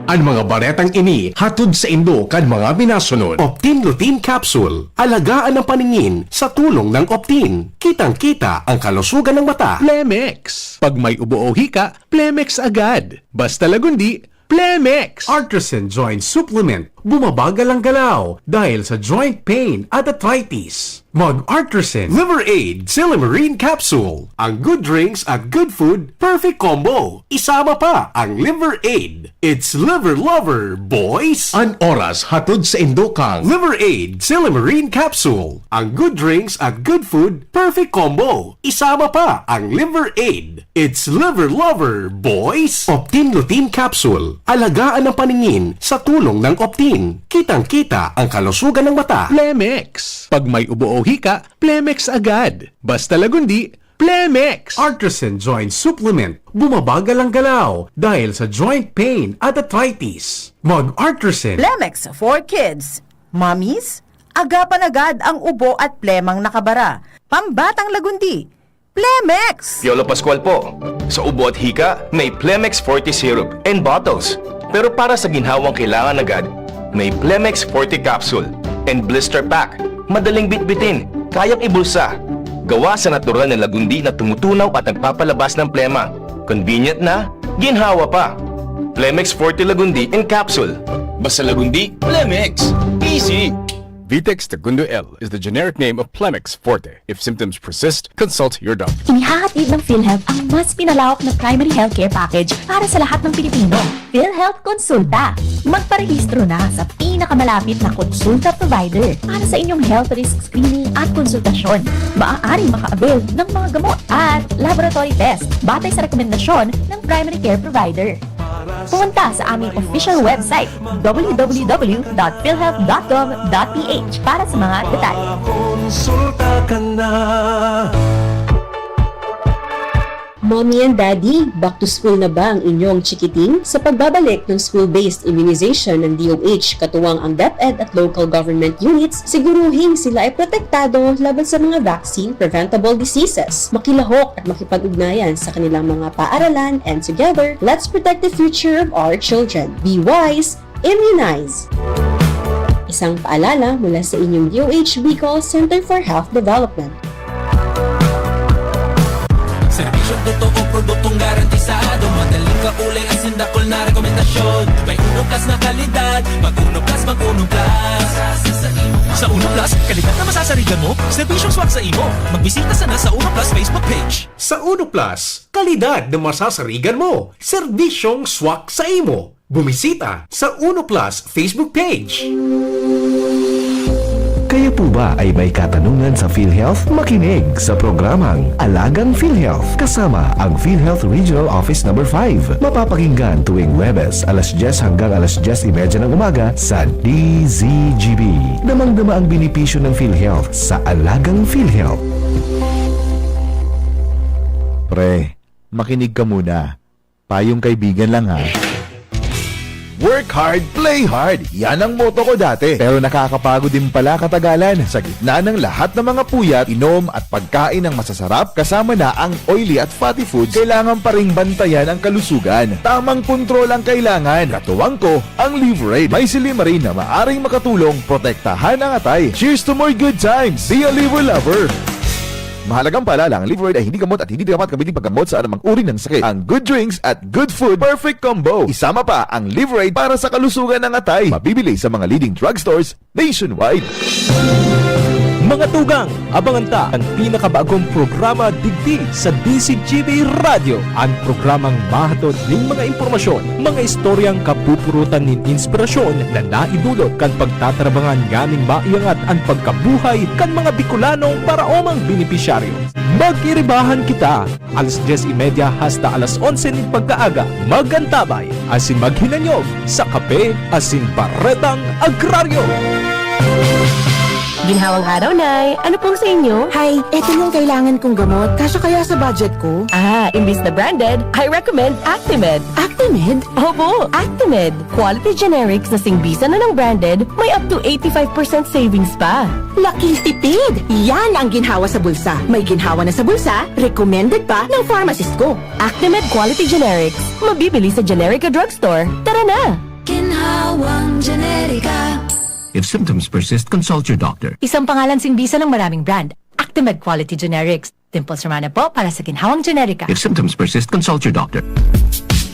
An mga baretang ini hatod saindo kan mga minasunod. Optin Lutein Capsule. Alagaan ang paningin sa tulong ng Optin. Kitang-kita ang kalusugan ng mata. Plemex. Pag may ubo o hika, Plemex agad. Basta Lagundi, Plemex. Artisan Joint Supplement. Bumabagal ang galaw dahil sa joint pain at arthritis. Mag Artisan Liver Aid Silymarin Capsule. Ang good drinks at good food, perfect combo. Isama pa ang Liver Aid. It's Liver Lover, boys! An oras hatod saindo kang Liver Aid Silymarin Capsule. Ang good drinks at good food, perfect combo. Isama pa ang Liver Aid. It's Liver Lover, boys! Optin Lutein Capsule. Alagaan ang paningin sa tulong ng Optin. Kitang-kita ang kalusugan ng mata. Plemex. Pag may ubo o hika, Plemex agad. Basta Lagundi, Plemex. Artisan Joint Supplement. Bumabagal ang galaw dahil sa joint pain at arthritis. Mag Artisan. Plemex for Kids. Mommies, agapan agad ang ubo at plemang nakabara. Pambatang Lagundi, Plemex! Piolo Pascual po. Sa ubo at hika, may Plemex Forte Syrup and bottles. Pero para sa ginhawang kailangan agad, may Plemex Forte Capsule and Blister Pack. Madaling bitbitin, kayang ibulsa. Gawa sa natural na lagundi na tumutunaw at nagpapalabas ng plema. Convenient na, ginhawa pa. Plemex Forte Lagundi in Capsule. Basta Lagundi, Plemex! Easy! Vitex Tagundo L is the generic name of Plemex Forte. If symptoms persist, consult your doctor. Inihahatid ng PhilHealth ang mas pinalawak na primary healthcare package para sa lahat ng Pilipino. PhilHealth Konsulta. Magparehistro na sa pinakamalapit na konsulta provider para sa inyong health risk screening at konsultasyon. Maaaring maka-avail ng mga gamot at laboratory test batay sa rekomendasyon ng primary care provider. Pumunta sa aming official website, w w w dot philhealth dot gov dot p h, para sa mga detalye. Konsulta ka na. Mommy and Daddy, back to school na ba ang inyong chikiting? Sa pagbabalik ng school-based immunization ng D O H, katuwang ang DepEd at local government units, siguruhing sila ay protektado laban sa mga vaccine-preventable diseases. Makilahok at makipag-ugnayan sa kanilang mga paaralan, and together, let's protect the future of our children. Be wise, immunize! Isang paalala mula sa inyong D O H Bicol Center for Health Development. Serbisyong totoo, produktong garantisado. Madaling kakulay, asin dakul na rekomendasyon. May Uno Plus na kalidad. Mag Uno Plus, mag Uno Plus. Sa Uno Plus, kalidad na masasarigan mo, serbisyong swak sa imo. Magbisita sana sa Uno Plus Facebook page. Sa Uno Plus, kalidad na masasarigan mo. Serbisyong swak sa imo. Bumisita sa Uno Plus Facebook page. Kayo po ba ay may katanungan sa PhilHealth? Makinig sa programang Alagang PhilHealth kasama ang PhilHealth Regional Office Number five. Mapapakinggan tuwing Huwebes, alas dyes hanggang alas dyes y media ng umaga sa D Z G B. Damang-dama ang benepisyo ng PhilHealth sa Alagang PhilHealth. Pre, makinig ka muna. Payong kaibigan lang ha. Work hard, play hard. Yan ang motto ko dati. Pero nakakapagod din pala katagalan. Sa gitna ng lahat ng mga puyat, inom at pagkain ng masasarap, kasama na ang oily at fatty foods, kailangan pa ring bantayan ang kalusugan. Tamang kontrol ang kailangan. Katuwang ko, ang Liverade. May silymarin na maaring makatulong protektahan ang atay. Cheers to more good times! Be a Liver Lover! Mahalagang paalala, ang Liverade ay hindi gamot at hindi dapat gamitin paggamot sa anumang uri ng sakit. Ang good drinks at good food, perfect combo. Isama pa ang Liverade para sa kalusugan ng atay. Mabibili sa mga leading drugstores nationwide. Mga tugang, abangan ta ang pinakabagong programa digdi sa D C G B Radyo. Ang programang mahatod nin mga impormasyon, mga istoryang kapupurutan nin inspirasyon na naidulot kan pagtatrabangan nganing maiangat an pagkabuhay kan mga Bicolanong paraomang benepisyaryo. Mag-iribahan kita, alas dyes y media hasta alas onse nin pagkaaga. Mag-antabay asin maghinanyog sa Kape asin Baretang Agraryo. Ginhawang araw, Nay! Ano pong sa inyo? Hay, eto yung kailangan kong gamot. Kasya kaya sa budget ko? Ah, imbis na branded, I recommend Actimed. Actimed? Opo, Actimed. Quality generics na singbisan na ng branded, may up to eighty-five percent savings pa. Laking tipid! Yan ang ginhawa sa bulsa. May ginhawa na sa bulsa, recommended pa ng pharmacist ko. Actimed Quality Generics. Mabibili sa Generica Drugstore. Tara na! Ginhawang Generica. If symptoms persist, consult your doctor. Isang pangalan singbisan ng maraming brand. Actimed Quality Generics. Dimples Romana po para sa Ginhawang Generica. If symptoms persist, consult your doctor.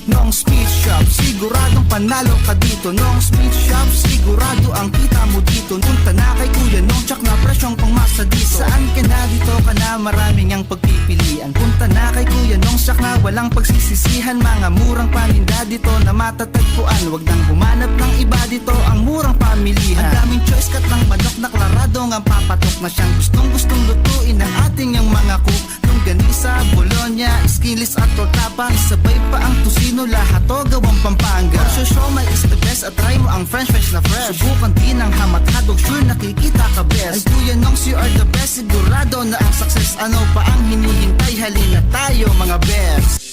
Nong's Meat Shop, siguradong panalo ka dito. Nong's Meat Shop, sigurado ang kita mo dito. Punta na kay Kuya Nong, tsak na presyong pangmasa dito. Saan ka na, dito ka na, maraming ang pagpipilian. Punta na kay Kuya Nong, tsak na walang pagsisisihan. Mga murang paninda dito na matatagpuan. Wag nang humanap ng iba dito, ang murang pamilihan. Ang daming choice, kat ng manok na klaradong ang papatok na siyang gustong-gustong lutuin ng ating yang mga cook. Longganisa, bologna, skinless at tortapa, sabay pa ang tocino, lahat to gawang Pampanga. Presyo siomai is the best at try mo ang french fries na fresh. Subukan din ang ham at hotdog, sure nakikita ka best. Ang Kuya Nongs, you are the best, sigurado na ang success. Ano pa ang hinihintay? Halina tayo, mga best!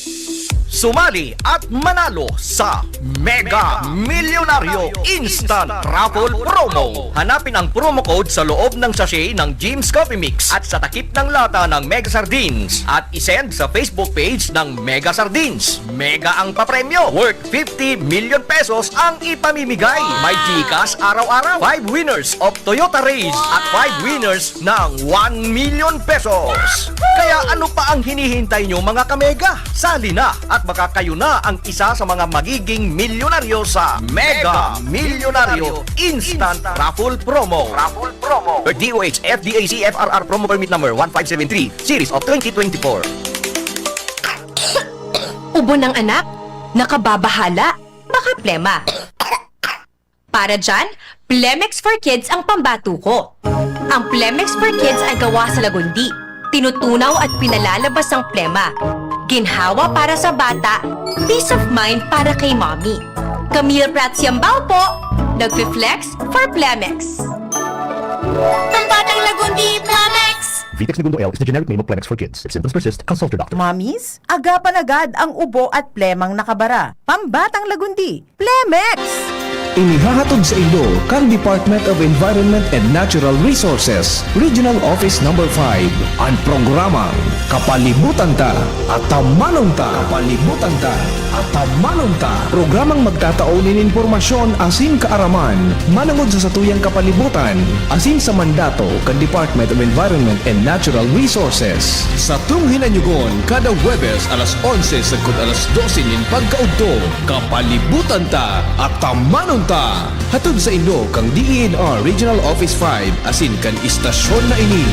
Sumali at manalo sa Mega Milyonaryo Instant Raffle Promo. Hanapin ang promo code sa loob ng sachet ng Jim's Coffee Mix at sa takip ng lata ng Mega Sardines at isend sa Facebook page ng Mega Sardines. Mega ang papremyo, worth fifty million pesos ang ipamimigay. May GCash araw-araw, five winners of Toyota Raize at five winners ng one million pesos. Kaya ano pa ang hinihintay nyo, mga kamega? Sali na at baka kayo na ang isa sa mga magiging milyonaryo sa Mega Milyonaryo Instant Raffle Promo. Raffle Promo. D O H F D A C F R R Promo Permit Number one five seven three, Series of twenty twenty-four. Ubo ng anak? Nakababahala? Baka plema. Para dyan, Plemex for Kids ang pambato ko. Ang Plemex for Kids ay gawa sa lagundi. Tinutunaw at pinalalabas ang plema. Ginhawa para sa bata, peace of mind para kay mommy. Camille Prats Yambao po, nagfi-flex for Plemex. Pambatang Lagundi, Plemex! Vitex Negundo L is the generic name of Plemex for Kids. If symptoms persist, consult your doctor. Mommies, agapan agad ang ubo at plemang nakabara. Pambatang Lagundi, Plemex! Inihahatod saindo kan Department of Environment and Natural Resources, Regional Office Number five, an programang Kapalibutan Ta, Atamanon Ta. Kapalibutan Ta, Atamanon Ta. Programang magtatao nin impormasyon asin kaaraman manongod sa satuyang kapalibutan asin sa mandato kan Department of Environment and Natural Resources. Satong hinanyugon kada Huwebes alas onse sagkod alas dose nin pagkaudto. Kapalibutan Ta, Atamanon Ta! Hatod saindo kan D E N R Regional Office five asin kan istasyon na ini.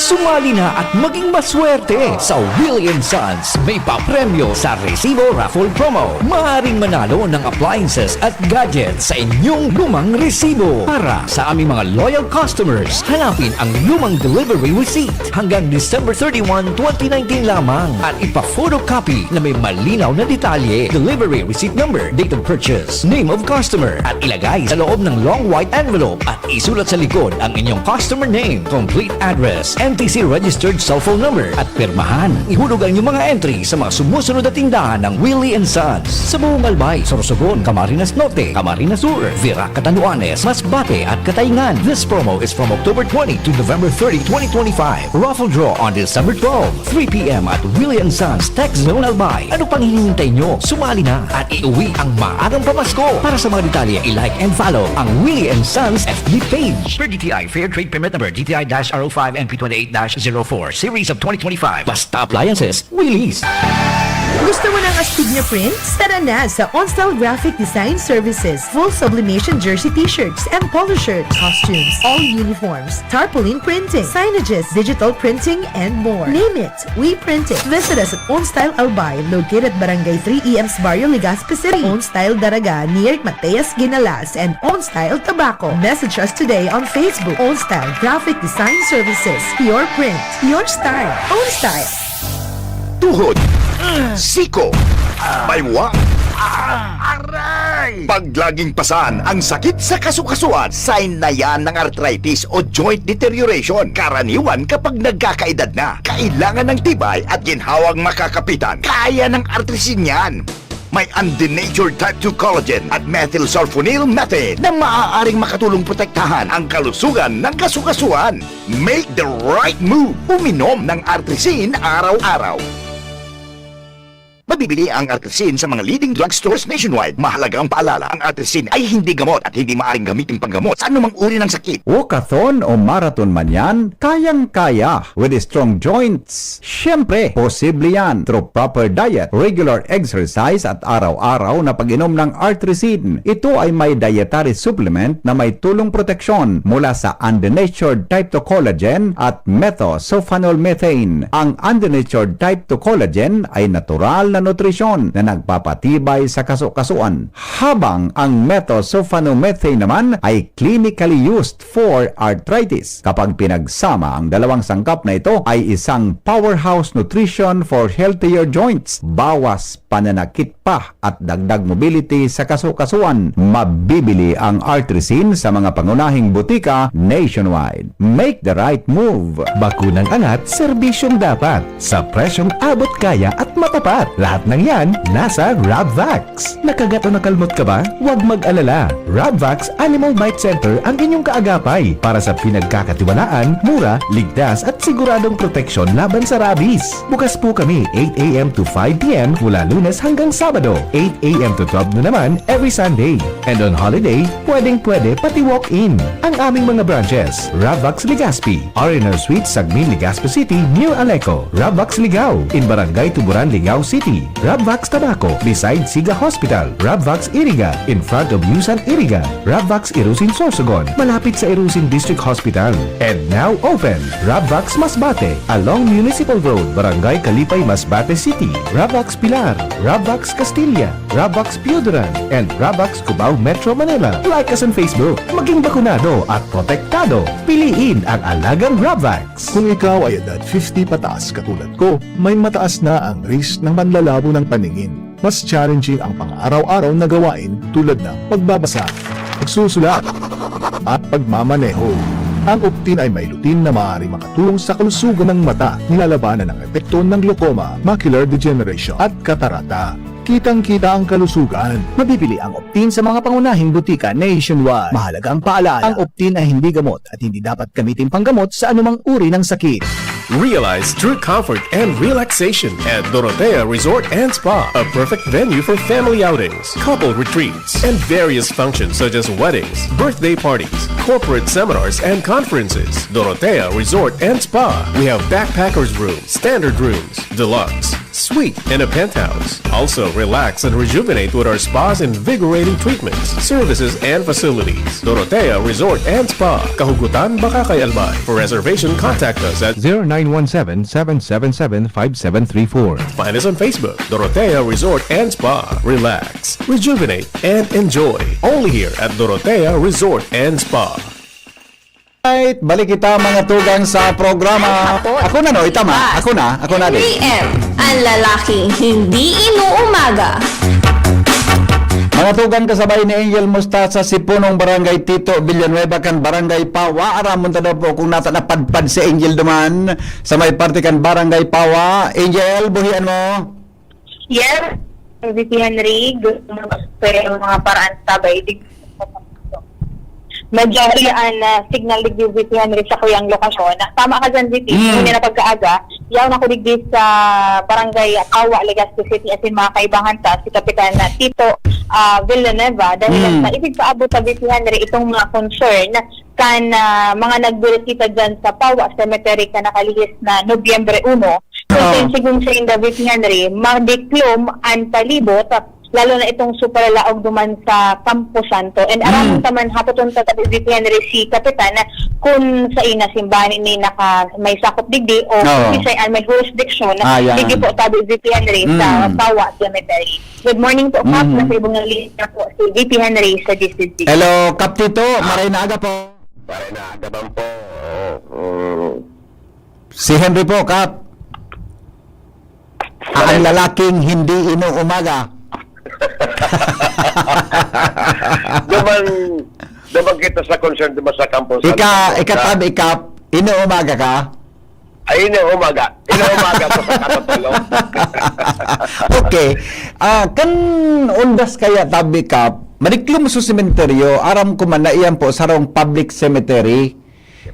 Sumali na at maging maswerte sa Willie and Sons May Papremyo sa Resibo Raffle Promo. Maaaring manalo ng appliances at gadgets sa inyong lumang resibo. Para sa aming mga loyal customers, hanapin ang lumang delivery receipt hanggang December thirty-one, twenty nineteen lamang at ipa-photocopy na may malinaw na detalye, delivery receipt number, date of purchase, name of customer, at ilagay sa loob ng long white envelope at isulat sa likod ang inyong customer name, complete address, and T C registered cellphone number at pirmahan. Ihulog ang inyong mga entry sa mga sumusunod na tindahan ng Willie and Sons sa buong Albay, Sorsogon, Camarines Norte, Camarines Sur, Virac, Catanduanes, Masbate at Cataingan. This promo is from October twenty to November thirty, twenty twenty-five. Raffle draw on December twelve, three p m at Willie and Sons Tech Zone Albay. Ano pang hinihintay nyo? Sumali na at iuwi ang maagang pamasko. Para sa mga detalye, i-like and follow ang Willie and Sons F B page. Per D T I Fair Trade Permit Number D T I dash R O five N P twenty-eight dash zero four Series of twenty twenty-five. Basta Appliances, Willie's. Gusto mo ng astig na prints? Tara na sa OnStyle Graphic Design Services. Full sublimation jersey t-shirts and polo shirts, costumes, all uniforms, tarpaulin printing, signages, digital printing, and more. Name it, we print it. Visit us at OnStyle Albay, located at Barangay three E M's Barrio, Legazpi City. OnStyle Daraga, near Mateas Ginalas, and OnStyle Tabaco. Message us today on Facebook. OnStyle Graphic Design Services. Your print, your style. OnStyle. Tuhod, siko, baywang, aray! Pag laging pasan ang sakit sa kasukasuan, sign na yan ng arthritis o joint deterioration. Karaniwan kapag nagkakaedad na, kailangan ng tibay at ginhawang makakapitan. Kaya ng Artrisin yan. May undenatured type two collagen at methylsulfonyl methane na maaaring makatulong protektahan ang kalusugan ng kasukasuan. Make the right move. Uminom ng Artrisin araw-araw. Mabibili ang Artrisin sa mga leading drugstores nationwide. Mahalagang paalala, ang Artrisin ay hindi gamot at hindi maaaring gamitin panggamot sa anumang uri ng sakit. Walkathon o marathon man yan, kayang-kaya with strong joints. Siyempre, posible yan through proper diet, regular exercise at araw-araw na pag-inom ng Artrisin. Ito ay may dietary supplement na may tulong proteksyon mula sa undenatured type two collagen at methylsulfonyl methane. Ang undenatured type two collagen ay natural na nutrisyon na nagpapatibay sa kasukasuan, habang ang methylsulfonomethane naman ay clinically used for arthritis. Kapag pinagsama, ang dalawang sangkap na ito ay isang powerhouse nutrition for healthier joints, bawas pananakit pa at dagdag mobility sa kasukasuan. Mabibili ang Artrisin sa mga pangunahing butika nationwide. Make the right move! Bakunang angat, serbisyong dapat, sa presyong abot kaya at matapat. Lahat ng yan nasa Rabvax. Nakagat o nakalmot ka ba? Huwag mag-alala. Rabvax Animal Bite Center ang inyong kaagapay para sa pinagkakatiwalaan, mura, ligtas at siguradong proteksyon laban sa rabies. Bukas po kami eight a.m. to five p.m. mula Lunes hanggang Sabado, eight a.m. to twelve noon naman every Sunday. And on holiday, pwedeng-pwede pati walk-in. Ang aming mga branches, Rabvax Legazpi, R and R Suite, Sagmin, Legazpi City, near Aleco, Rabvax Ligao, in Barangay Tuburan, Ligao City, Rabvax Tabaco, beside Siga Hospital, Rabvax Iriga, in front of Yusan Iriga, Rabvax Irusin Sorsogon, malapit sa Irusin District Hospital. And now open, Rabvax Masbate, along Municipal Road, Barangay Kalipay, Masbate City, Rabvax Pilar, Rabvax Castilla, Rabvax Pioduran, and Rabvax Cubao, Metro Manila. Like us on Facebook. Maging bakunado at protektado. Piliin ang alagang Rabvax. Kung ikaw ay edad fifty pataas katulad ko, may mataas na ang risk ng panlalabo ng paningin. Mas challenging ang pang-araw-araw na gawain tulad ng pagbabasa, pagsusulat, at pagmamaneho. Ang Optin ay may lutein na maaaring makatulong sa kalusugan ng mata, nilalabanan ang epekto ng glaucoma, macular degeneration, at katarata. Kitang-kita ang kalusugan. Mabibili ang Optin sa mga pangunahing butika nationwide. Mahalagang paalala, ang Optin ay hindi gamot at hindi dapat gamitin panggamot sa anumang uri ng sakit. Realize true comfort and relaxation at Dorotea Resort and Spa, a perfect venue for family outings, couple retreats, and various functions such as weddings, birthday parties, corporate seminars, and conferences. Dorotea Resort and Spa. We have backpackers room, standard rooms, deluxe, suite, and a penthouse. Also, relax and rejuvenate with our spa's invigorating treatments, services, and facilities. Dorotea Resort and Spa, Kahugutan, Bacacay, Albay. For reservation, contact us at zero nine one seven, seven seven seven, five seven three four. Find us on Facebook, Dorotea Resort and Spa. Relax, rejuvenate, and enjoy. Only here at Dorotea Resort and Spa. Alright, balik kita mga tugang sa programa. Ako na no, itama. Ako na, ako na din. P M, ang lalaking hindi inuumaga. Natugang kasabay ni Angel Mostaza si punong barangay Tito Villanueva kan Barangay Pawa. Aramon ta daw po kung nata napadpad si Angel duman sa may parte kan Barangay Pawa. Angel, buhian mo. Yes, V P Henry, gusto mo sa mga paraan sa bay. Medyo huli an ah, signal digdi, V P Henry, sa kuyang lokasyon. Tama ka dyan, V P. Mm. Ngunyan na pagkaaga, yaon ako digdi sa barangay Pawa, Legazpi City, asin mga kaibahan ta, si Kapitan ah, Tito ah, Villanueva, dahil Mm. sa ibig paabot sa V P Henry itong mga concern kan ah, mga nagbisita dyan sa Pawa Cemetery kan nakalihis na Nobyembre uno. Kung Oo. Sensing sa inda, V P Henry, madiklom an palibot, lalo na itong super laog duman sa Campo Santo. And aramon Mm. taman, hapoton ta tabi, V P Henry, si Kapitan, kung sa ina simbahan ini naka, may sakop digdi o Oo. Kung siya an may jurisdiction, Ah, yan. Digdi po tabi, V P Henry, sa Mm. Pawa Cemetery. Good morning po, Kap. Mm. Nasa ibong linya po si V P Henry sa D C D. Hello, Kap Tito. Ah. Maray na aga po. Maray na aga man po. Oo. Mm. Si Henry po, Kap. Ang lalaking hindi inuumaga. Duman, duman kita sa concern, duman sa Campo Santo. Ika, ika, Kap, ika, inuumaga ka? Ay, inuumaga. Inuumaga ko sa katotolo. Okay. Ah, kan undas kaya tabi ka, madiklom sa sementeryo, aram ko man na iyan po sarong public cemetery.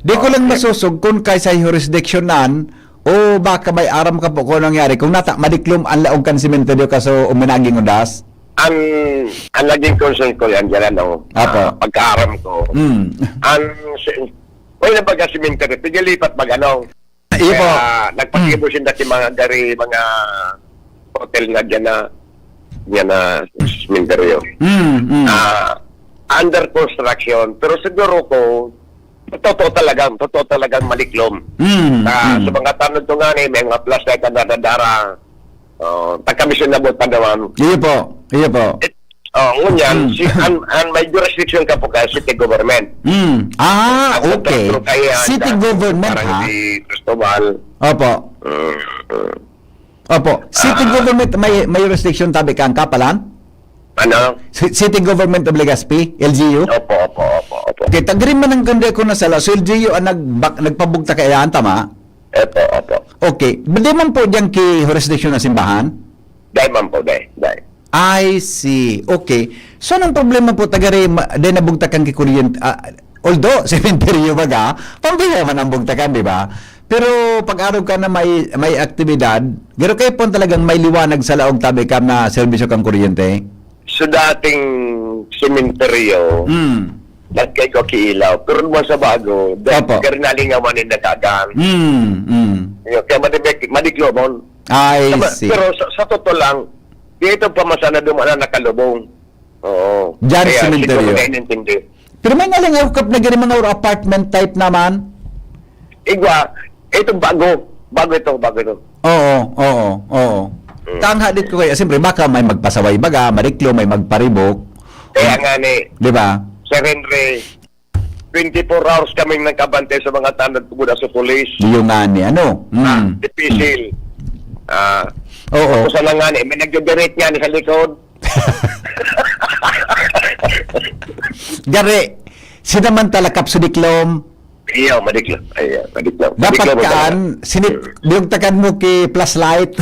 Di ko lang Okay. masosog kung kay sa jurisdiction nan, o baka may aram ka po kung nangyari. Kung nata, madiklom ang laog kan sementeryo kaso uminaging undas? Ang, ang naging concern ko yan dyan, ano, Apo. ah, pagkaaram ko. Mm. Ang, si- may na baga sementeryo, pigalipat mag ano. Iyo po. Kaya nagpatibo Mm. sinda si mga gari, mga hotel nga dyan na, dyan na sementeryo. Mm, mm. Ah, under construction. Pero siguro ko, totoo talagang, totoo talagang maliklom. Mm, Ah, mm. Sa mga tanod ko nga ni, may mga flashlight na nadadara. Oh, pagkamisyon na buot pa naman. Iyo po. Iyo po. It, oh, ngunyan, Mm. si, an, an may jurisdiction ka po kaya city government. Mm. Ah, Ang okay. Centro kaya City dyan, government, parang ha? Si Cristobal. Opo. Mm, mm. Opo. City Ah. government may, may jurisdiction tabi ka ang kapalan? Ano? Ci-, City Government of Legazpi, L G U? Opo, opo, opo, opo. Okay, tagri man ang kundi ako nasala. So, L G U ang nagbak-, nagpabugtak kaya, tama? Opo, opo. Okay. Di man po dyan ki jurisdiction ng simbahan? Dahil man po, dahil, dahil. I see. Okay. So, anong problema po, tagari, ma-, di nabugtakan ki kuryente? Ah, although, sementeryo baga, pambiya man ang bugtakan, di ba? Pero pag-araw ka na may, may aktibidad, pero kayo po talagang may liwanag sa laog tabi ka na serbisyo kang kuryente? Sa dating sementeryo, Hmm. nagkay ko kiilaw. Pero naman sa bago, dahil Opo. Kaya nalingawan yung nagkagan. Hmm, hmm. Yun, kaya madi-, madiklomon. I Sa ma-, see. Pero sa, sa totoo lang, dito pa man sana dumaan na nakalubong. Oo. Diyan Kaya sementeryo. Siguro naiintindihan. Pero may nalingaw ka na gini mga apartment type naman? Igwa, ito bago. Bago ito, bago ito. Oo, oo, oo. Mm. Tangha dit ko kaya, siyempre, baka may magpasaway baga, mariklo, may magparibok. Kaya nga ni, Di ba? Sir Henry, twenty-four hours kaming nagkabantay sa mga tanod ko mula sa police. Di yung nga ni, ano? Ah, Mm. Dipisil. Ah, Oo. Tapos na nga ni, may nagdidirect nga ni sa likod. Gari, sinamantala kap sa diklom. Iyo, madiklom. Iyo, madiklom. Dapat Madiklom kaan, talaga. Sinit-, Mm. Biyugtakan mo ki flashlight.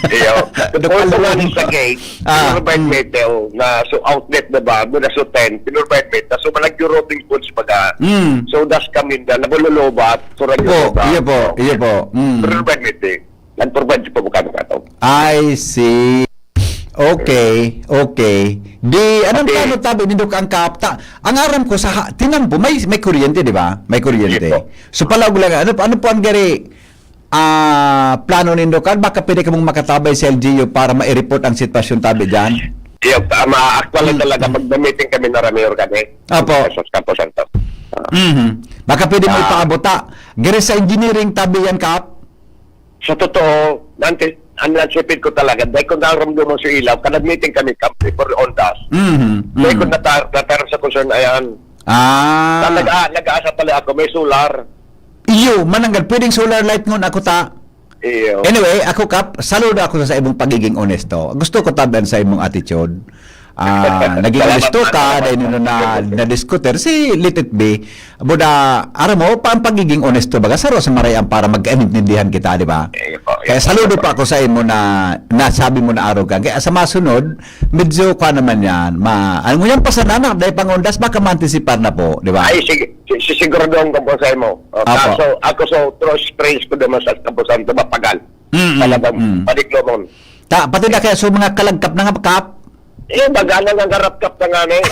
Iyo. Dok Kung Alvin. Ito nga sa gate, Ah. Pinurobide meter, oh, na, so outlet na ba, muna so ten, pinurobide meter, so malagyo routing poles baga. Mm. So, das kami na, nabululubat, so radyo Iyo po, lubat. Iyo po, iyo po. Mm. Pinurobide meter. Nag-provide siya pa bukado ka to. I see. Okay, okay. Di, anong Okay. Plano tabi nindo ka ang kaapta? Ang aram ko sa ha-, tinampo, may, may kuryente, di ba? May kuryente. Yes po. So, palaog lang, ano, ano po ang gari, ah, plano nindo ka? Baka pwede ka mong makatabay sa L G U para ma-report ang sitwasyon tabi dyan? Yes, tama. Actual na Hmm. talaga, pag meeting kami na Ramiro kami. Apo. Sa Campo Santo. Ah. Mhm. Baka pwede mo Ah. Ipaabot, ah. Gari sa engineering tabi yan, Kap? Sa totoo, nante, ang nansipid ko talaga, dahil kung naramdaman sa ilaw, ka nag-meeting kami, kampi for ondas. Mhm, Dahil mhm. Kung nata-, natarap sa concern, ayan. Ah. Na nag-a-, nag-aasa pala ako, may solar. Iyo, mananggad, pwedeng solar light ngon ako ta. Iyo. Anyway, ako, Kap, saludo ako sa imong pagiging onesto. Gusto ko tabi an sa imong attitude. Ah, naging Salamat, honesto ka, salamat. Dahil nino na, na-diskutir, si Let It Be, buda, aram mo, pa, ang pagiging honesto, baga, saro sa maray-an para magkaintindihan kita, di ba? Eh, po, Kaya eh, saludo po. pa ako sa imo na nasabi mo na arog ka. Kaya sa masunod, medyo, kwa naman yan, ma, ano mo yan, pasananak, dahil pangundas, baka maantisipar na po, di ba? Ay, sige, si-, sisiguraduhan ko po sa imo. Oh, Apo. kaso, ako sa true experience ko naman sa Campo Santo, mapagal. Mm, mm, Talagang mm. padiklomon. Ta, pati na kaya sa mga kalagkap na nga, Kap? Eh, baga na nga, garapkap na nga na eh.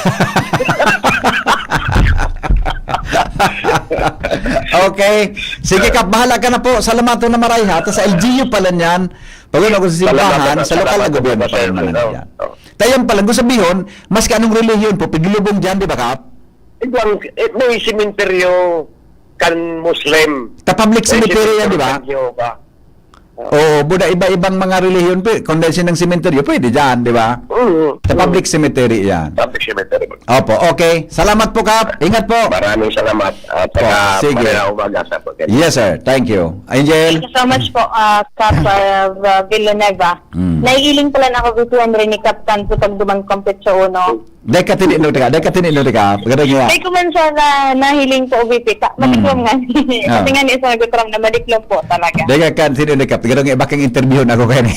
Okay. Sige, Kap, bahala ka na po. Salamaton na maray, ha. Ta sa L G U pala niyan. Pag wala ko sa Salamat, simbahan, salamat, sa lokal na salamat, gobyerno salamat, pa rin naman salamat. yan. Oh. Tayo pala, gusto sabihin, maski anong relihiyon po, pigilubong dyan, di ba, Kap? Ibang, eh, may simenteryo kan Muslim. Ta public May cemetery yan, di ba? simenteryo kan Jehovah. Oo, buda iba-ibang mga relihiyon, pwe-, kung dahil sinang sementeryo, pwede dyan, di ba? Mm, Sa mm. public cemetery yan. Public cemetery. Opo, okay. Salamat po, Kap. Ingat po. Maraming salamat. At Po, saka sige. magandang umaga sa po. Yes, sir. Thank you. Angel? Thank you so much po, ah, Kap, ah, Villanueva. Mm. Naiiling pala na ako, V P Henry, ni Captain Putag Duman Complex sa Uno. Dai ka tini no ka, dai ka tini no ka. Pagkano niya? Dai ko man siya na, nahiling po, V P. Ta, Mm. madiklom nga. Ah. Kasi nga ni isa nagkakaroon na madiklom po talaga. Dai ka kan tini no ka. Pagkano niya, bakang interview na ako kayo ni.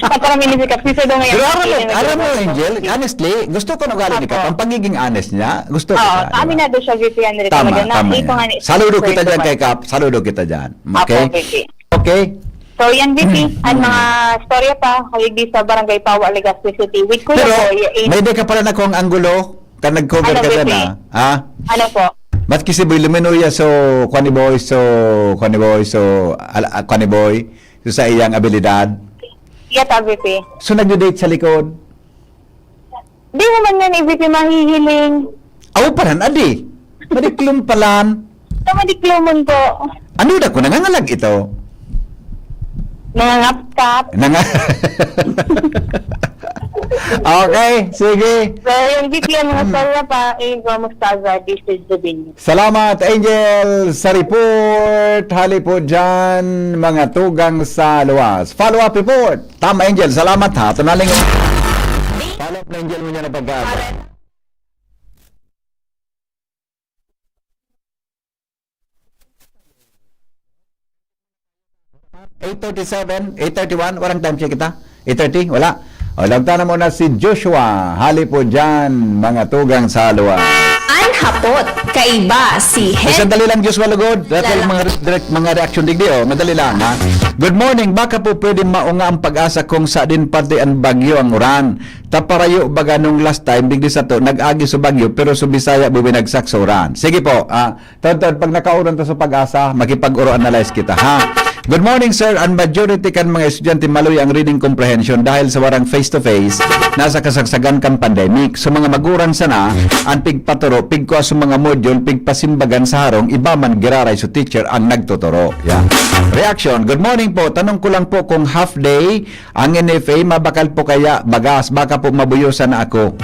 Pagkano minisip ka, piso daw ngayon. Pero aram mo, Hindi na aram mo, nagkakaroon. Angel, honestly, gusto ko nung galing ni Kap. Apo. Ang pagiging honest niya, gusto ko Oo, siya, di ba? aminado siya, V P Henry, Tama, talaga. Na, tama ito yan. nga ni Saludo kita dyan Christopher. kay Kap, saludo kita dyan. Apo, Okay? V P. Okay? So, yan, V P, ang Mm. mga storya pa, hali di sa Barangay Pawa, Legazpi City. With Kuya Pero, Boy, eh, may di ka pala na kung anggulo, ka nag-cover Ano, ka dyan, V P? ah. Ha? Ano po? Ba't kasi Boy Luminoya, so, Kwani Boy, so, Kwani Boy, so, ala-, ah, Kwani Boy, so, sa iyang abilidad? Yata, V P. So, nagdo-date sa likod? Di naman yan, V P, mahihiling. Aw, paran, adi. Madiklom palan. Sa madiklomon po. Ano na ko, nangangalag ito? Nangangapkap. Nanga- Okay, sige. So, yung V P, ang mga Mm. storya pa, eh, Ramos Plaza, this is the venue. Salamat, Angel, sa report. Hali po dyan, mga tugang sa luwas. Follow-up report. Tama, Angel. Salamat, ha. Tunaling. Follow-up na, Angel, mo niya na pagkasa. Eight thirty-seven, eight thirty-one, walang time check kita. Eight thirty, wala. O, lagtan na muna si Joshua. Hali po dyan, mga tugang sa luwa. An hapot, kaiba si Ay, Hen- sandali lang, Joshua Lugod. Dahil Lala. mga re-, direct, mga reaction digdi, oh. Madali lang, ha? Good morning. Baka po pwede maunga ang pag-asa kung sa din pati ang bagyo ang uran. Taparayo baga nung last time, digdi sa to, nag-agi sa bagyo, pero sa Bisaya, bubinagsak sa uran. Sige po, ah, Tod-tod, pag nakauran ta sa pag-asa, makipag-oro-analyze kita, ha? Good morning, sir. Ang majority kan mga estudyante maluya ang reading comprehension dahil sa warang face-to-face, nasa kasagsagan kan pandemic. So, mga magurang sana, ang pigpaturo, pigkua sa mga module, pigpasimbagan sa harong, iba man giraray sa teacher ang nagtuturo. Yeah. Reaction, good morning po. Tanong ko lang po kung half day Ang N F A, mabakal po kaya bagas, baka po mabuyosan na ako.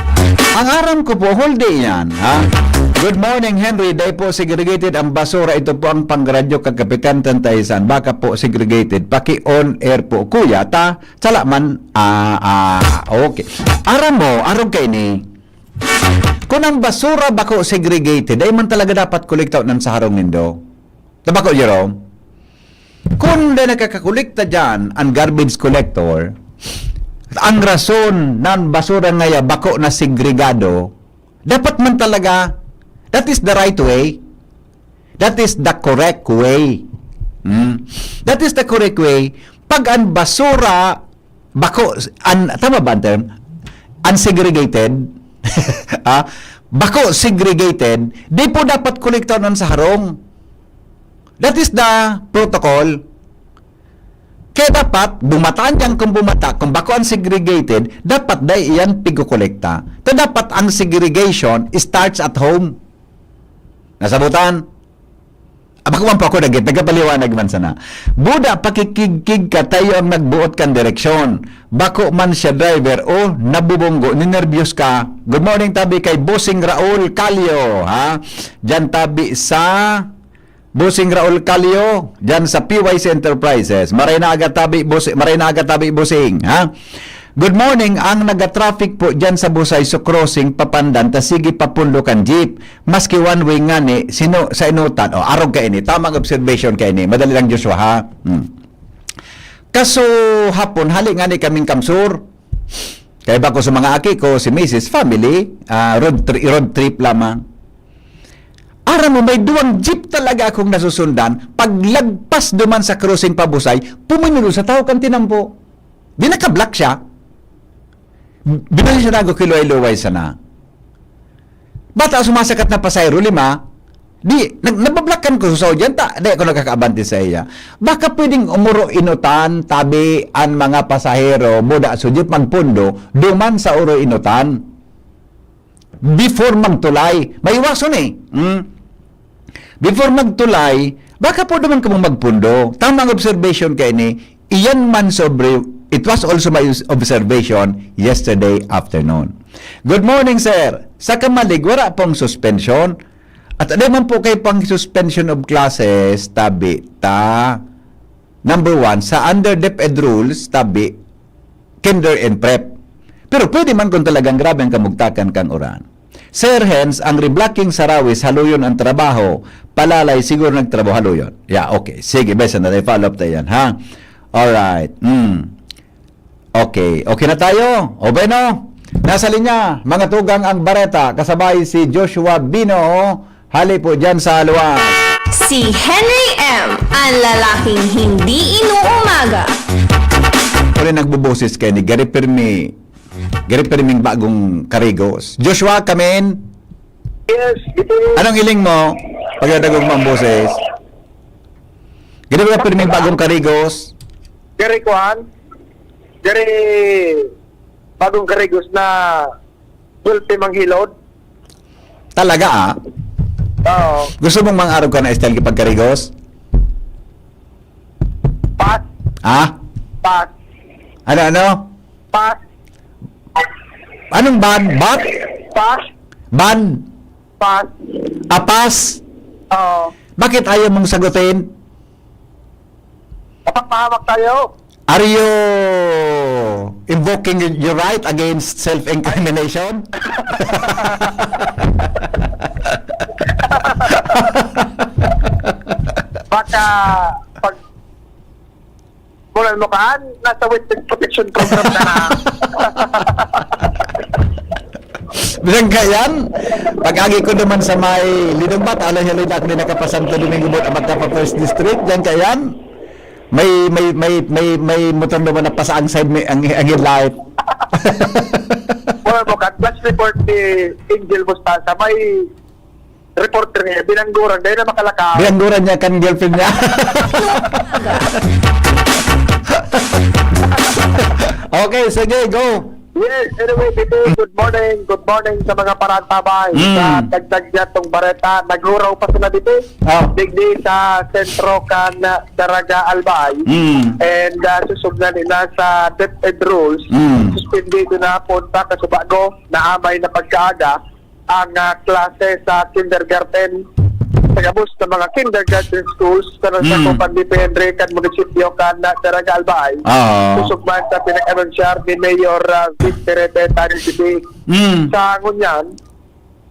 Ang aram ko po, whole day yan, ha? Good morning, Henry. Dai po segregated ang basura. Ito po ang pangradyo kagapitan, tantaisan. Baka po segregated. Paki-on air po, kuya. Ta, sala man. Ah, ah, okay. Aram mo, arog kay ni. Kung ang basura bako segregated, ay man talaga dapat kolektaon sa harong nindo. Tabako, Jerome? Kun dai nakakakolekta diyan an garbage collector, ang rason nan basura ngaya bako na segregado, dapat man talaga, that is the right way. That is the correct way. Hmm. That is the correct way. Pag ang basura bako, an, tama ba ang term? Unsegregated? Ah, bako segregated, di po dapat kolektaon sa harong. That is the protocol. Kaya dapat, bumata niyan kung bumata, kung bako unsegregated, dapat dai iyan pigkokolekta. Ta dapat ang segregation starts at home. Nasabutan? Aba, kuwan po ako, nag-, nagkapaliwanag man sana. Buda, pakikigkig ka, tayo ang nagbuot kan direksyon. Bako man siya driver o nabubunggo, ninerbiyos ka. Good morning, tabi kay Bossing Raul Calio, ha? Diyan tabi sa Bossing Raul Calio, diyan sa P Y C Enterprises. Maray na aga tabi, Boss-, maray na aga tabi, Bossing, ha? Good morning. Ang naga-traffic po dyan sa Busay, sa crossing, papandan, ta sige pa Pundo kan jeep. Maski one way ngani, sino, sa Inutan. O, arog kaini. Tamang observation kaini. Madali lang, Joshua, ha? Hmm. Kaso hapon, hali ngani kaming Kamsur. Kaiba ko sa mga aki ko, si misis, family, ah, road, tri- road trip lamang. Aram mo, may duwang jeep talaga akong nasusundan. Paglagpas duman sa crossing pa Busay, puminulo sa tao kan tinampo. Di naka-block siya. Binuhi siya nago kiluway-luway sana. Bata sumasakat na pasahero, lima, di, nag- nabablakan ko sa audience, ta, di ako nakakaabante sa iya. Baka pwedeng umuro inutan, tabi, ang mga pasahero, muda sa jeep magpundo, duman sa uro inutan. Before magtulay, maiwason eh. Hmm? Before magtulay, baka po naman kamo magpundo. Tamang observation kaini. Iyan man sobre, it was also my observation yesterday afternoon. Good morning, sir. Sa Kamalig, wala pong suspension. At ano man po kay pang suspension of classes, tabi ta. Number one, sa under DepEd rules, tabi, kinder and prep. Pero pwede man kung talagang grabe ang kamugtakan kang uran. Sir, hence, ang reblocking sa Rawis, haluyon ang trabaho. Palalay, siguro nagtrabaho, haluyon. Yeah, okay. Sige, besa na, follow up tayo yan, ha? Alright. Mm. Okay. Okay na tayo? O, bueno? Nasa linya, mga tugang ang bareta, kasabay si Joshua Bino, hali po dyan sa Luwas. Si Henry M, ang lalaking hindi inuumaga. Uli nagbuboses kayo ni Gary Pirmi. Gary Pirming bagong karigos. Joshua, come in. Yes, ito Anong hiling mo? Pagdadagog mo ang boses. Gary Pirming bagong karigos. Gary Kwan. Gary bagong karigos na gulpi manghilod. Talaga ah. Oo. Gusto mong mangarog ka na style kapag karigos? Pass. Ah? Pass. Ano ano? Pass. Anong ban? Bat? Pass. Ban? Pass. Apas? Oo. Bakit ayaw mong sagutin? Kapag mahamak tayo. Are you invoking your right against self-incrimination? Baka pag bulan mo kaan, nasa witness protection program na. Bilang kayan, pag-agi ko naman sa may Lidong Bat, alay-alay na ako din nakapasanto Domingo Bot, magkapa First District, diyan kayan, may, may, may, may, may motor naman na pasa ang side, may, ang, ang headlight. Bulan mo kaan, flash report ni Angel Mostaza, may reporter niya, binangguran, dahil na makalakaw. Binangguran niya kan girlfriend niya. Okay, sige, go. Yes, anyway, Bibi, good morning. Good morning sa mga parantabay. Mm. Sa dagdag niya tong bareta, naghuraw pa sila dito. Oh. Digdi sa sentro kan Daraga Albay. Mm. And uh, susugnan nila sa DepEd rules. Mm. Suspendido na punta kasubago na amay na pagkaaga ang ah, klase sa kindergarten sa gabos na mga kindergarten schools sa Mm. nasakupan ni P N R kan munisipyo kan ah, Daraga Albay. Oo. Kusog man sa pinag-anunsyar ni Mayor uh, Vince Terete Tani Sibi. Mm. Sa ngunyan,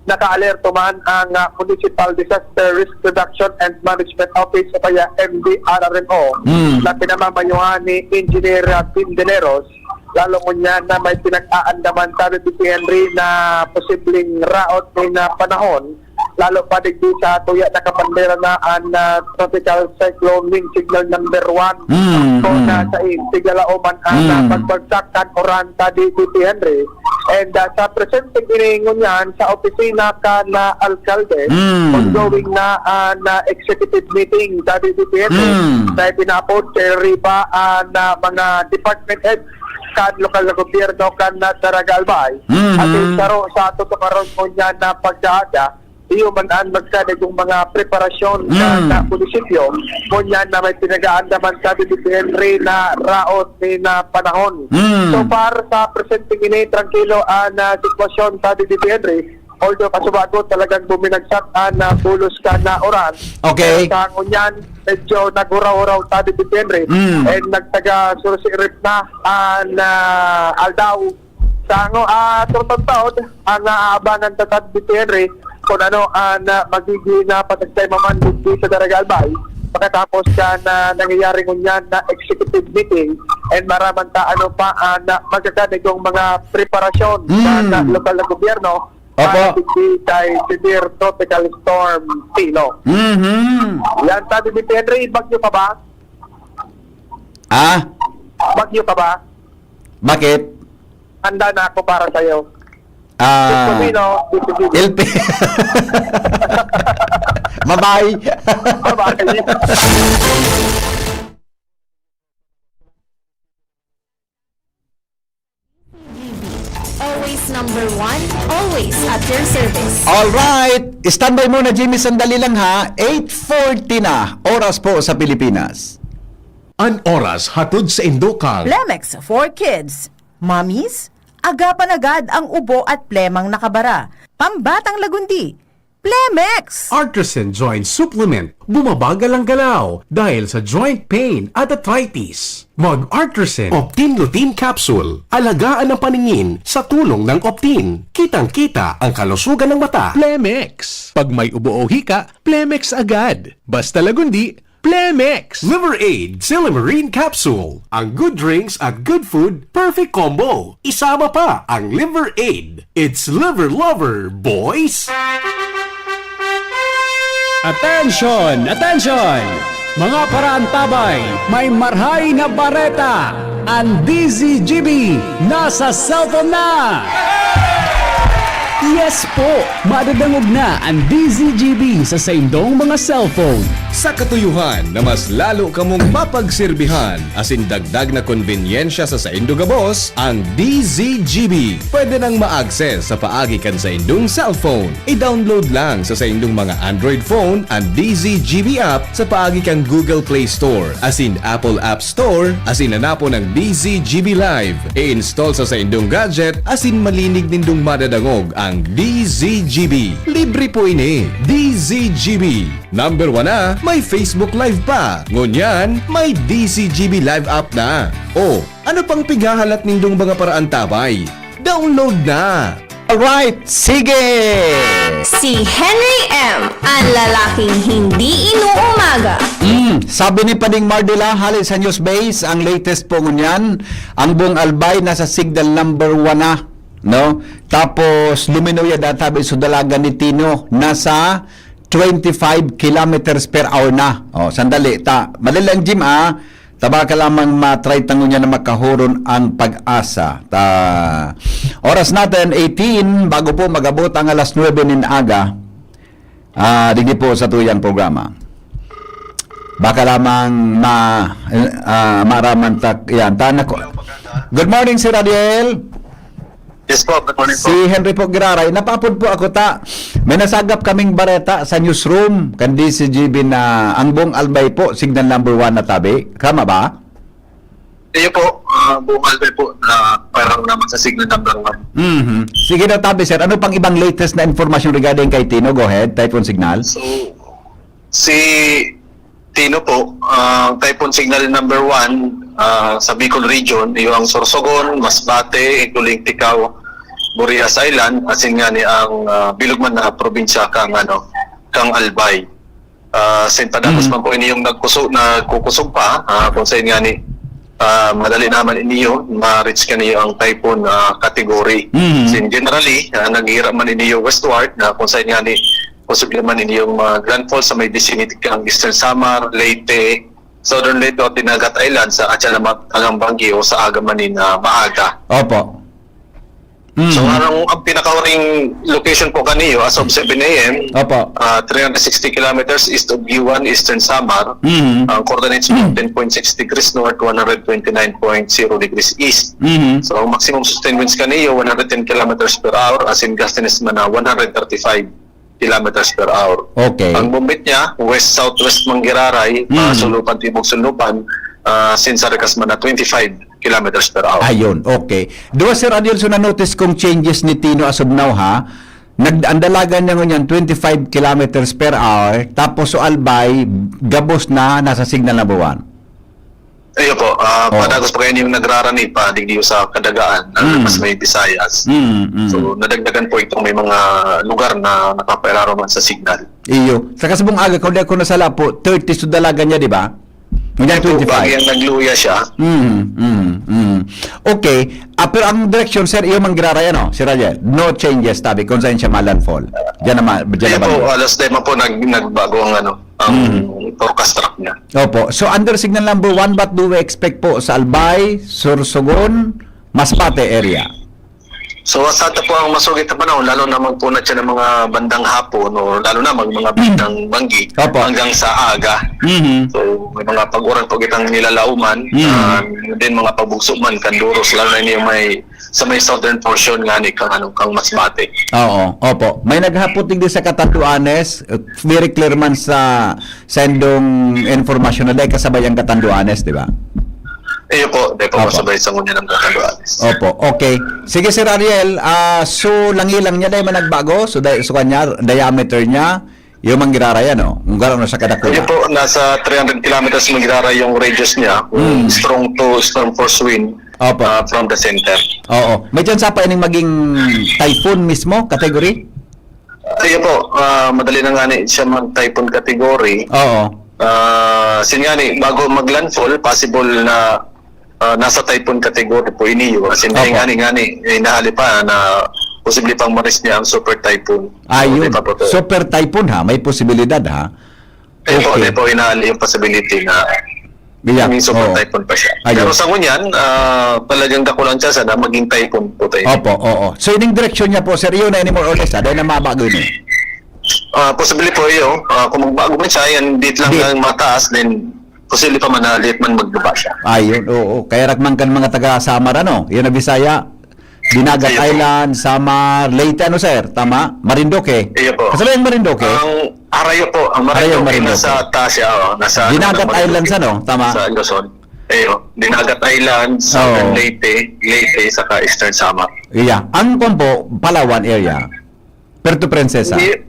naka-alerto man ang ah, Municipal Disaster Risk Reduction and Management Office o kaya M D R R M O Mm. na pinamamayuhan ni Engineer ah, Vindeneros. Lalo ngunyan na may pinag-aandaman sa P N R na posibleng raot nin ah, panahon, lalo pa digdi sa tuya na kapandera na an ah, Tropical Cyclone Wind Signal Number One. Mm, Kung mm. nasa in, tigala uman ang Mm. ah, pagbagsak kan uran sa D P P N R. And ah, sa presenteng ini ngunyan sa opisina kan ah, alkalde, Mm. ongoing na an ah, executive meeting sa D P P N R Mm. na ipinaapod kay Riba an ah, mga department head kan lokal na gobyerno kan ah, Daraga Albay. Mhm. At yung saro sa tutukaron ngunyan na pagkaaga, iyo man ang nagkanigong mga preparasyon sa, Mm. sa munisipyo, ngunyan na may pinag-aandaman sa D P P N R na raot ni na panahon. Mm. So far, sa presenteng ini, trangkilo ang ah, sitwasyon sa D P P N R. Although kasubago talagang buminagsak an, ah, bulos kan, ah, uran. Okay. Pero sa ngunyan, medyo naghuraw-huraw ta digdi, Henry. Mm. And nagtaga sursirip na an, ah, aldaw. Sa ngo-, ah, turtod taon, ang naaabangan ta digdi, Henry, kung ano ang, ah, magiging, ah, panagsay maman digdi sa Daraga Albay. Pagkatapos kan, ah, nangyayari ngunyan na executive meeting, and maraman ta ano pa ang, ah, magkakanigong mga preparasyon Mm. ng, ah, lokal na gobyerno Opo. Para digdi kay Severe Tropical Storm Tino. Mhm. Yan, sabi ni Henry, bagyo ka ba? Ah? Bagyo ka ba? Bakit? Handa na ako para sa'yo. Ah, Gusto mo, no? Gusto mo. L P. Bye-bye. Bye-bye. Always number one, always at your service. Alright, standby muna, Jimmy, sandali lang ha. Eight forty na, oras po sa Pilipinas. An oras hatod sa Indokang. Plemex for Kids. Mommies, agapan agad ang ubo at plemang nakabara. Pambatang lagundi, Plemex! Artresin Joint Supplement, bumabagal ang galaw dahil sa joint pain at arthritis. Mag-Artresin Optin Lutein Capsule, alagaan ang paningin sa tulong ng Optin. Kitang-kita ang kalusugan ng mata. Plemex. Pag may ubo o hika, Plemex agad. Basta lagundi, Plemex! Liver Aid Silymarin Capsule. Ang good drinks at good food, perfect combo. Isama pa ang Liver Aid. It's Liver Lover, boys! Attention! Attention! Mga paraantabay, may marhay na bareta! Ang D Z G B nasa cellphone na! Yes po! Madadangog na ang D Z G B sa saindong mga cellphone. Sa katuyohan na mas lalo kamong mapagserbihan asin dagdag na konbenyensya sa saindo gabos, ang D Z G B pwede nang ma-access sa paagi kan saindong cellphone. I-download lang sa saindong mga Android phone an D Z G B app sa paagi kan Google Play Store asin Apple App Store asin hanapon ang D Z G B Live. I-install sa saindong gadget asin malinig nindong madadangog ang D Z G B. Libre po ini. D Z G B. Number one na, may Facebook Live pa. Ngunyan, may D Z G B Live app na. O, ano pang pighahalat nindong mga paraantabay? Download na! Alright, sige! Si Henry M, ang lalaking hindi inuumaga. Mm, sabi ni Pading Mardila, hali sa news base, ang latest po ngunyan, ang buong Albay nasa signal number one na, no? Tapos, luminoy ya data, so dalagan ni Tino, nasa twenty-five kilometers per hour na. O, sandali, ta. Madali lang, Jim, ah. Tabaka lamang ma-try ta ngunyan na makahuron ang pag-asa. Ta, oras natin, eighteen, bago po mag-abot ang alas nuebe nin aga, ah, digdi po sa tuyang programa. Baka lamang ma-, ah, maraman tak-, yan. Ta, nako. Good morning, Sir Adiel. Yes po, good morning po. Si Henry po Giraray, napaapod po ako ta. May nasagap kaming bareta sa newsroom kan D Z G B na ang buong Albay po, signal number one na tabi. Tama ba? Iyo po, ah, buong Albay po na parang naman sa signal number one. Mhm. Sige daw, tabi, sir. Ano pang ibang latest na information regarding kay Tino? Go ahead, Typhoon Signal. So, si Tino po, ah, typhoon signal number one, ah, sa Bicol region, iyo ang Sorsogon, Masbate, including Ticao, Burias Island, asin ngani ang, ah, bilog man na probinsya kang, ano, kang Albay. Ah, sin padagos Mm. man po ini yung nagkuso-, nagkukusog pa, ah, kung sain ngani, ah, madali naman iniyo, ma-reach kaniyo ang typhoon, ah, category. Mm. Sin generally, ah, naghihirap man iniyo westward, na kung sain ngani, posible man ini yung mga landfall sa may vicinity kang Eastern Samar, Leyte, Southern Leyte o Dinagat Island sa atyan na matagang banggi o sa aga man nin, ah, maaga. Opo. So, Mm. ang, ang pinakahuring location po kaniyo as of seven A M, Opo. ah, three hundred sixty kilometers east of Guiuan, Eastern Samar. Mm. Ang coordinates po, ten point six degrees north, one hundred twenty-nine point zero degrees east. Mm. So, ang maximum sustained winds kaniyo, one hundred ten kilometers per hour, as in gustiness man na one hundred thirty-five kilometers per hour. Okay. Ang bumbit niya, west-southwest man giraray, Mm. ah, sunlupan, tibog sunlupan, ah, sinsa rikas man na twenty-five kilometers per hour. Ayun, okay. Duwa, Sir Adiel, so na-notice kong changes ni Tino as of now, ha? Nag-, ang dalagan niya ngunyan, twenty-five kilometers per hour, tapos so Albay, gabos na, nasa signal number one. Iyo po, ah, Oh. padagos pa kayo yung nagrarani pa, digdi sa Kadagaan, ah, Mm. mas may Visayas. Mm, mm. So, nadagdagan po itong may mga lugar na nakapairaro man sa signal. Iyo. Sa kasabong aga, kung di ako nasala po, thirty so dalagan niya, di ba? Ngunyan Ito, twenty-five. Bagay ang nagluya siya. Mm, mm, mm. Okay. Ah, pero ang direksyon, sir, iyo mang giraray, ano, si Radiel? No changes, tabi, kung saan siya ma-landfall. Diyan naman, diyan Iyo naman. po, alas dema po nag-, nagbago ang, ano, ang Mm. forecast track niya. Opo. So, under signal number one, what do we expect po sa Albay, Sorsogon, Masbate area? So, sa ito po ang masugit na panahon, lalo na magpunat siya ng mga bandang hapon o lalo na mag-, mga bandang banggi Opo. hanggang sa aga. Mhm. So, may mga pag-uran po kitang nilalauman, Mhm. ah, yun din mga pabugso man, Canduros, lalo na yung may, sa may southern portion nga ni kang, ano, kang Masbate. Oo, opo. May naghapot digdi sa Catanduanes, uh, very clear man sa sendong informasyon na dahil kasabay ang Catanduanes, di ba? Iyo po, dahil po Opo. kasabay sa ngunyan ang Catanduanes. Opo, okay. Sige, Sir Ariel, ah, so langilang niya dahil man nagbago, so dahil so kanya, diameter niya, yung manggiraraya, no? Kung gano'n sa kadakula. Iyo po, nasa three hundred kilometers manggiraraya yung radius niya, kung Mm. strong to storm force wind, Opo. ah, from the center. Oo. May chance pa ining maging typhoon mismo, category? Iyo po, ah, madali na nga ni siya mag-typhoon category. Oo. Ah, sin nga ni, bago mag-landfall, possible na, ah, nasa typhoon category po iniyo. As in, Opo. nga ni, nga ni, eh, nahali pa na posible pang maris niya ang super typhoon. Ayun. Hindi pa po to. Super typhoon, ha? May posibilidad, ha? Hindi po, Okay. hindi po inahali yung possibility na Yeah, maging super oo. typhoon pa siya. Ayun. Pero sa ngunyan, ah, talagang dakulang tsansa na maging typhoon po tayo. Opo, oo. So, ining direksyon niya po, sir, yun na ini more or less, ha? Dahil na mabago yun, eh. Ah, posible po yun. Ah, kung magbago man siya, yan, dit lang Dit. lang mataas, then posible pa man na dit man magbaba siya. Ayun, oo. Kaya rakman kan mga taga Samar, ano? Yun na Bisaya, Dinagat Iyo po. Island, Samar, Leyte, ano, sir? Tama? Marinduque. Iyo po. Kasabay ang Marinduque? Ang Arayup po. Ang Arayup, Marinduque, Marinduque. nasa taas siya, oh. Nasa, ano, Dinagat Marinduque. Islands, ano? Tama? Sa Luzon. Iyo. Dinagat Islands, Southern Oo. Leyte, Leyte, saka Eastern Samar. Yeah. Ang kwan po, Palawan area. Puerto Princesa. Iyo,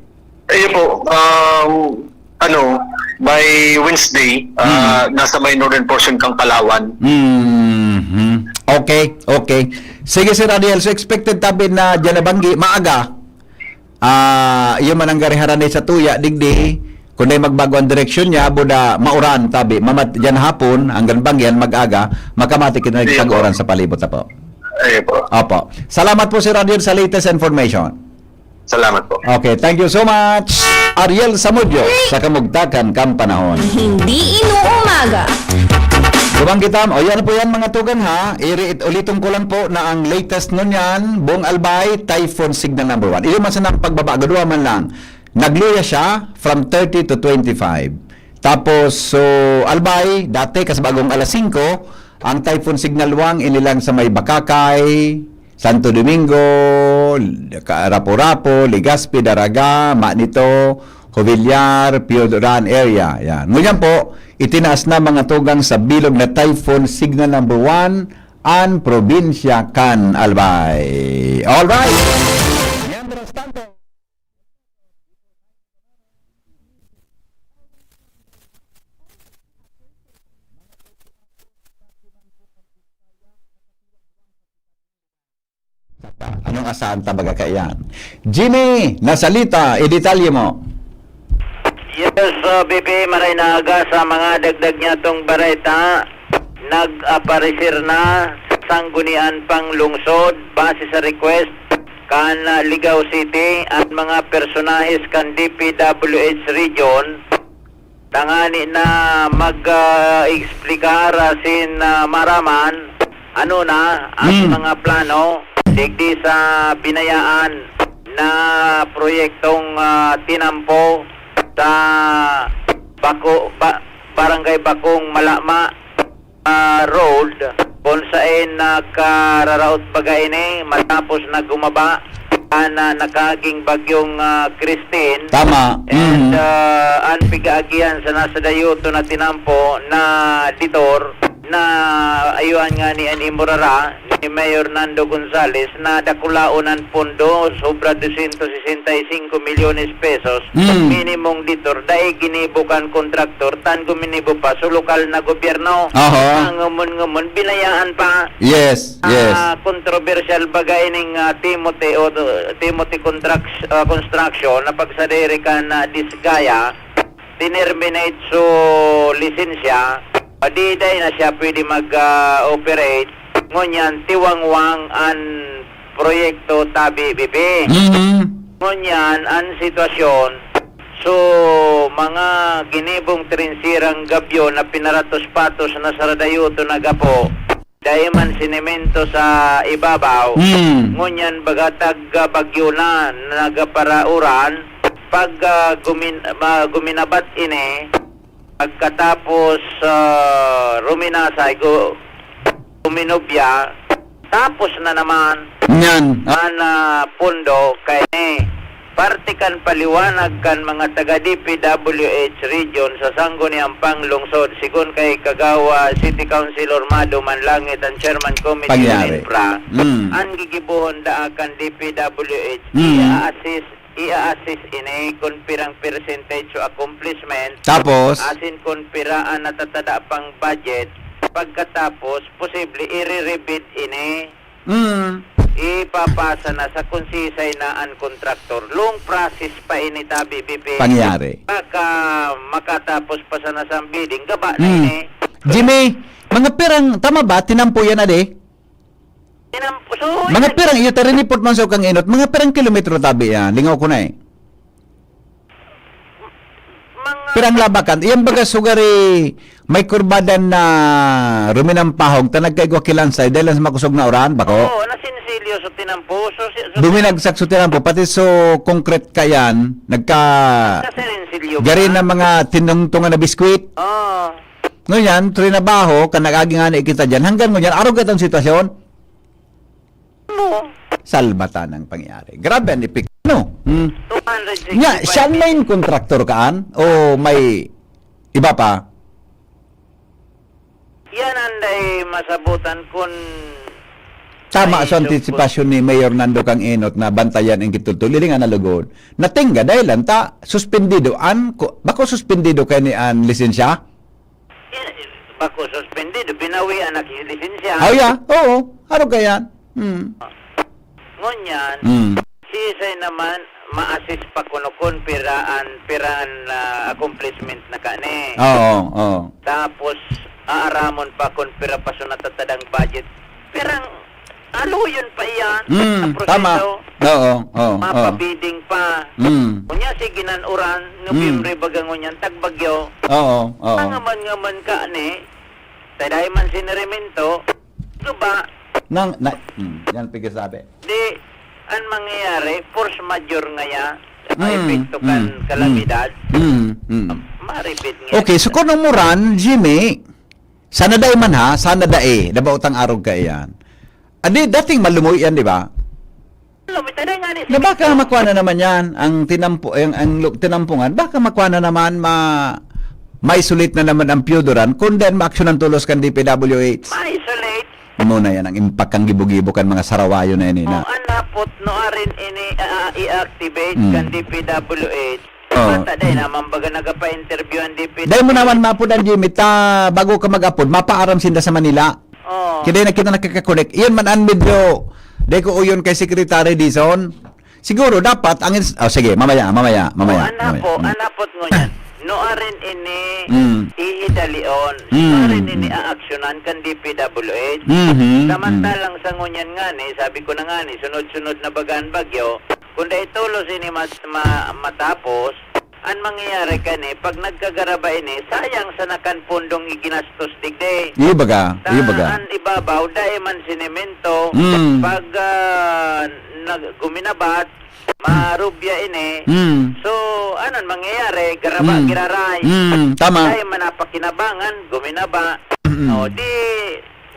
iyo po. Um, ano, by Wednesday, ah, Hmm. nasa may northern portion kang Palawan. Mhm. Okay, okay. Sige, Sir Ariel. So, expected tabi na dyan na banggi, maaga. Ah, iyo man ang gariharan ni sa tuya, digdi. Kung dai magbago ang direksyon niya, buda mauran, tabi. Mamat-, dyan hapon, hanggang banggi, yan mag-aga, makamati kita Iyo po. nagpag-uran sa palibot na po. Iyo po. Opo. Salamat po, Sir Ariel, sa latest information. Salamat po. Okay, thank you so much. Ariel Samudyo, sa kamugtakan kan panahon. Hindi inuumaga. Tumang kita, o yan po yan, mga tugang, ha. Iri-, ulitin ko lang po na ang latest ngunyan, buong Albay, typhoon signal number one. Iyo man sa nang pagbabago, duwa man lang. Nagluya siya from thirty to twenty-five. Tapos, so, Albay, dati, kas bagong alas singko, ang typhoon signal one, inilang sa may Bacacay, Santo Domingo, Ka-, Rapu-Rapu, Legazpi, Daraga, Manito, Jovellar, Pioran area. Yan. Ngunyan po, itinaas na mga tugang sa bilog na typhoon signal number one, ang probinsya kan Albay. Alright! Mientras tanto, Anong asahan ta baga kaiyan? Jimmy, nasalita, idetalye mo. Yes, uh, B P, maray na aga sa mga dagdag niya tong bareta. Nag-aparecer na sa Sanggunian pang Lungsod, base sa request kan, uh, Ligao City, ang mga personahes kan D P W H region tangani na mag, ah, eksplikar asin, ah, maraman ano na ang Hmm. mga plano digdi sa binayaan na proyektong, ah, tinampo sa Bako-, Ba-, Barangay Bakong Malama, ah, Road, kung saen nakararaot baga ini matapos na gumaba ang, ah, nakaging bagyong, ah, Christine. Tama. And, Mm. ah, ang pigaagihan sa nasa dayoto na tinampo na Detour na ayuhan nga ni an imurara ni ni Mayor Nando Gonzales na dakulaon an pondo, sobra dosyentos sesenta y cinco milyones pesos, Mm. minimong detour, dai ginibo kan kontraktor, tan guminibo pa sa lokal na gobyerno. Aha. Ang ngumon-ngumon, binayaan pa. Yes, yes. Ah, kontrobersyal baga ining, ah, Timothy o, Timothy Contract-, ah, Construction na pagsadiri kan, ah, Disgaea, tinerminate so lisensya, padiday na siya pwede mag, ah, operate. Ngunyan, tiwangwang an proyekto tabi, B P. Mhm. Ngunyan, an sitwasyon, so, mga ginibong trensirang gabyo na pinaratos-patos na sa radayoto na gapo, dai man sinemento sa ibabaw. Hmm. Ngunyan, baga tag-, ah, bagyo na, nagparauran, pag, ah, gumin-, ma-, guminabat ini, pagkatapos, ah, ruminasay, gu-, guminubya, tapos na naman Yan. Ah. an, ah, pondo kay ni parte kan paliwanag kan mga taga D P W H region sa Sangguniang Panglungsod, sigon kay Kagawa City Councilor Mado Manlangit, ang Chairman Committee Pangyari. ng Infra, Mm. ang gigibohon daa kan D P W H, Mm. i-assist, i-assist ini kung pirang percentage o accomplishment, Tapos? asin kung pira ang natatada pang budget, pagkatapos, posible, i-re-rebid ini. Mm. Ipapasa na sa kung sisay na an kontraktor. Long process pa ini tabi, B P. Pangyari. Baka makatapos pa sana sa bidding, gaba na Mm. ini. Jimmy, mga pirang, tama ba? Tinampo yan, ade? Tinampo. So, Mga yan. pirang, iyo, ta rinipot man sa ukang inot, mga pirang kilometro tabi yan? Lingaw ko na eh. Mga Pirang labakan. Iyan baga sugari may kurbadan na ruminampahog, ta nagkaigwa kilansay, dahil lang sa makusog na uran, bako. Oo, nasinsilyo sa tinampo. So, si, so, Buminagsak sa tinampo, pati so concrete kayan, nagka... Nagkasinsilyo ba? Gari na mga tinungtungan na biskwit. Oo. Ngunyan, trinabaho, kan nag-agi nga na ikita dyan, hanggang ngunyan, arog itong sitwasyon. Mo. Salbatan ang pangyari. Grabe ang epekto, no? Hmm. Two hundred sixty-five Nga, siya main contractor kaan? O may iba pa? Yan ang dai masabutan kun Tama may sa sugpon. antisipasyon ni Mayor Nando Kang Enot na bantayan ang gitultol. Ili nga na lugod. Natingga dahil lang ta, suspendido an, ko-, bako suspendido kay ni an lisensya? Eh, bako suspendido, binawian na ki-, lisensya. Oh, yeah. Oo. Ano kaya? Hmm. Ngunyan, Hmm. sisay naman, ma-assess pa kuno kun pira an, pira an, ah, accomplishment na kani. Oo, oo. Tapos, aaramon pa kun pira pa so natatadang budget. Pirang aluyon pa iyan Mm, ang proseso. tama. Oo, oo, oo. Mapabidding pa. Mm. Unya, sige nan uran, Mm. Nobyembre baga ngunyan, tagbagyo. Oo, oo. Ang ngaman-ngaman ka ni, taday man siniremento, guba. Nang, na, mm, yan pigkasabi. Di, ang mangyayari, force majeure ngaya, Mm, maepekto kan mm, kalamidad. mm, mm. Maripit nga. Okay, so kung umuran, Jimmy, sana dai man ha, sana dai, dabaw tang arog kaiyan. Adi, dating malumoy yan, di ba? Lumita na nga ni Na baka Singito. makuha na naman yan, ang tinampo, ang, ang lu-, tinampungan, baka makuha na naman, ma-, ma-isolate na naman ang piyuduran, kung then ma-aksyonan tolos kan D P W H. Ma-isolate. Muna yan ang impact kang gibo-gibo kan mga sarawayo na yan, eh, na. Oh, an napot, no, arin ini, ah, i-activate Mm. kan D P W H. Oh. Bata, dahil naman baga nagapa-interview ang D P W H. Dahil mo naman mapod ang Jimmy, ta, bago ka mag-apod, mapaaram sinda sa Manila. Oh. Kaya na kita nakakakonek. Iyon man ang medyo, di ko uyon kay Secretary Dizon. Siguro dapat ang ins-, oh, sige, mamaya, mamaya, mamaya, Oh, an mamaya. napot, Mm. an napot ngunyan. No, arin ini Mm. ihidalion. Mm, No, arin ini mm. aaksyonan kan D P W H. Mhm, Samantalang mm. sa ngunyan nga ni, sabi ko na nga ni, sunod-sunod na baga an bagyo. Kung dai tolos ini mas ma-, matapos, an mangyayari kani, pag nagkagaraba ini, sayang sana kan pondong iginastos digdi. Iyo baga, Ta iyo baga. an ibabaw, dai man sinemento. Mm. Pag, ah, nag-, guminabat, marubya ini. Mm. So, anon mangyayari? Garaba, Mm. giraray. Mm, tama. Dai man napakinabangan, guminaba. Mm. O, di,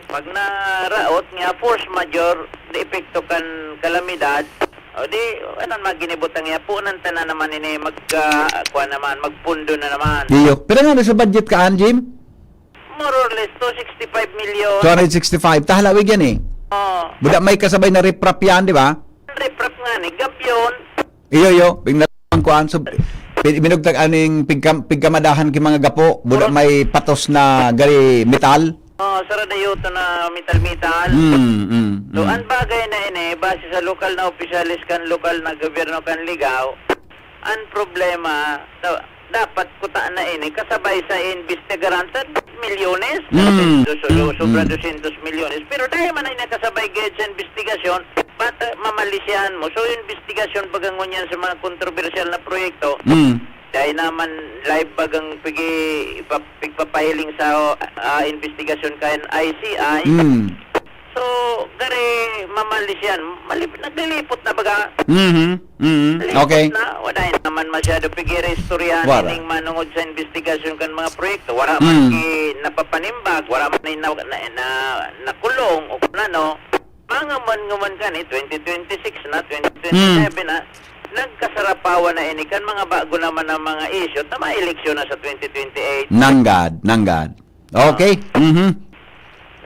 pag naraot nga force majeure, di epekto kan kalamidad, o di, anon maginibutang niya, punan ta na naman ini mag, ah, kuwan naman, magpundo na naman. Iyo. Pero nga, sa budget ka, Jim? More or less, two sixty-five million. Two hundred sixty-five. Tahalawig yan eh. Oh. Buda may kasabay na riprap yan, di ba? Riprap nga ni, gabyon. Iyo, iyo. Ping na-, ang kuan. So, pi-, minugtag aning pigkam-, pigkamadahan ki mga gapo. Buda may patos na gari metal. Oh, saradayoto na metal-metal. Mm, mm, So, mm. Ang bagay na ini, base sa lokal na opisyales kan lokal na gobyerno kan Ligao, ang problema, da- dapat kuta na ini, kasabay sa imbestigaran sa milyones, Mm, so, so, so, mm, sobra mm. dosyentos milyones. Pero dahil man ay nakasabay gayud sa investigasyon, ba't uh, mamalisyan mo? So, investigasyon baga ngunyan sa mga kontrobersyal na proyekto, Mm. dahil naman live bagang pigi, ipa- pigpapahiling sa ah, investigasyon kan I C I. Mm. So, gari mamalisyan, malip, naglilipot na baga. Mhm. Mhm. Malipot Okay. na, wala naman masyado pigiri istoryahan Wala. Ning manungod sa investigasyon kan mga proyekto. Wala Mm. man ki napapanimbag, wala man na, na, na, nakulong o kung ano. Mga man nga man kan eh, twenty twenty-six na, twenty twenty-seven na, nagkasarapawan na ini kan mga bago naman ang mga issue na may eleksyon na sa twenty twenty-eight. Nanggad, nanggad. Okay. Mhm.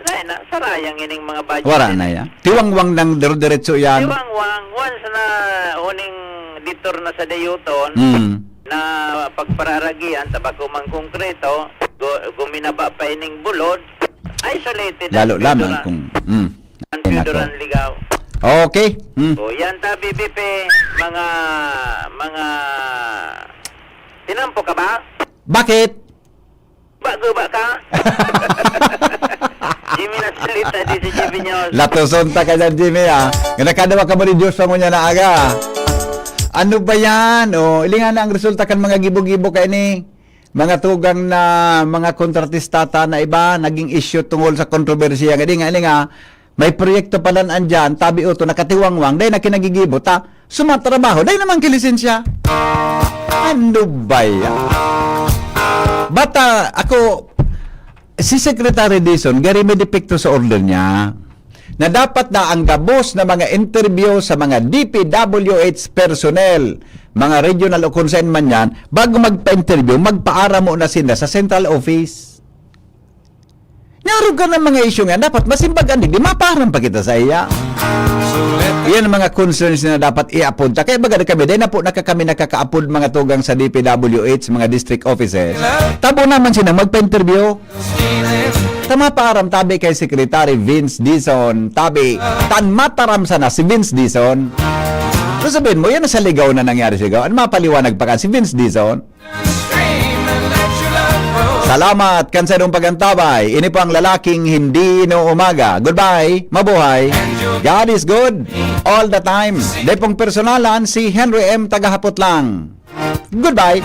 Wala na, sarayang ining mga budget. Wala na yan. Tiwangwang ng dire-diretso yan. Tiwangwang, once na uning detour na sa dayuton, Mm. na pagpararagian, tabako mang konkreto, gu- guminaba pa ining bulod, isolated Lalo ang lamang detour kung... Mm. ang Theodoran Ligao. Okay. Mm. O yan ta, B B P, mga, mga, tinampo ka ba? Bakit? Bago ba ka? Jimmy Nasalita, D C J Vinyos. Latoson ta ka dyan, Jimmy, ah. Nga nakadawa ka mo ni Diyos pa mo niya na aga. Ano ba yan? O, ilingan na ang resulta kan mga gibo-gibo kay ni mga tugang na mga kontratista ta na iba, naging issue tungol sa kontrobersiya. Nga di nga, ini nga, may proyekto pala na andyan, tabi uto, nakatiwangwang, dahil na kinagigibo, ta, sumatrabaho, dahil naman kilisensya. Ano ba yan? Bata, ako, si Secretary Dizon, gari may depekto sa order niya na dapat na ang gabos na mga interview sa mga D P W H personnel, mga regional o kung saan man yan, bago magpa-interview, magpaaram mo na sila sa central office. Narog ka ng mga isyu nga, dapat masimbag ang digdi, mapaaram pa kita sa iya. Iyan ang mga concerns na dapat i-upload ta. Kaya baga kami, dahil na po nakakami nakaka-upload mga tugang sa D P W H, mga district offices. Tabo naman sila magpa-interview. Tama pa aram tabi kay Secretary Vince Dizon. Tabi, tan mataram sana si Vince Dizon. So sabihin mo, yan sa Ligao na nangyari sa Ligao. Ano mapaliwanag pa ka si Vince Dizon? Salamat kan sa inyong pagantabay. Ini po ang lalaking hindi inuumaga. Goodbye. Mabuhay. God is good all the time. Dai pong personalan, si Henry M. Tagahapot lang. Goodbye.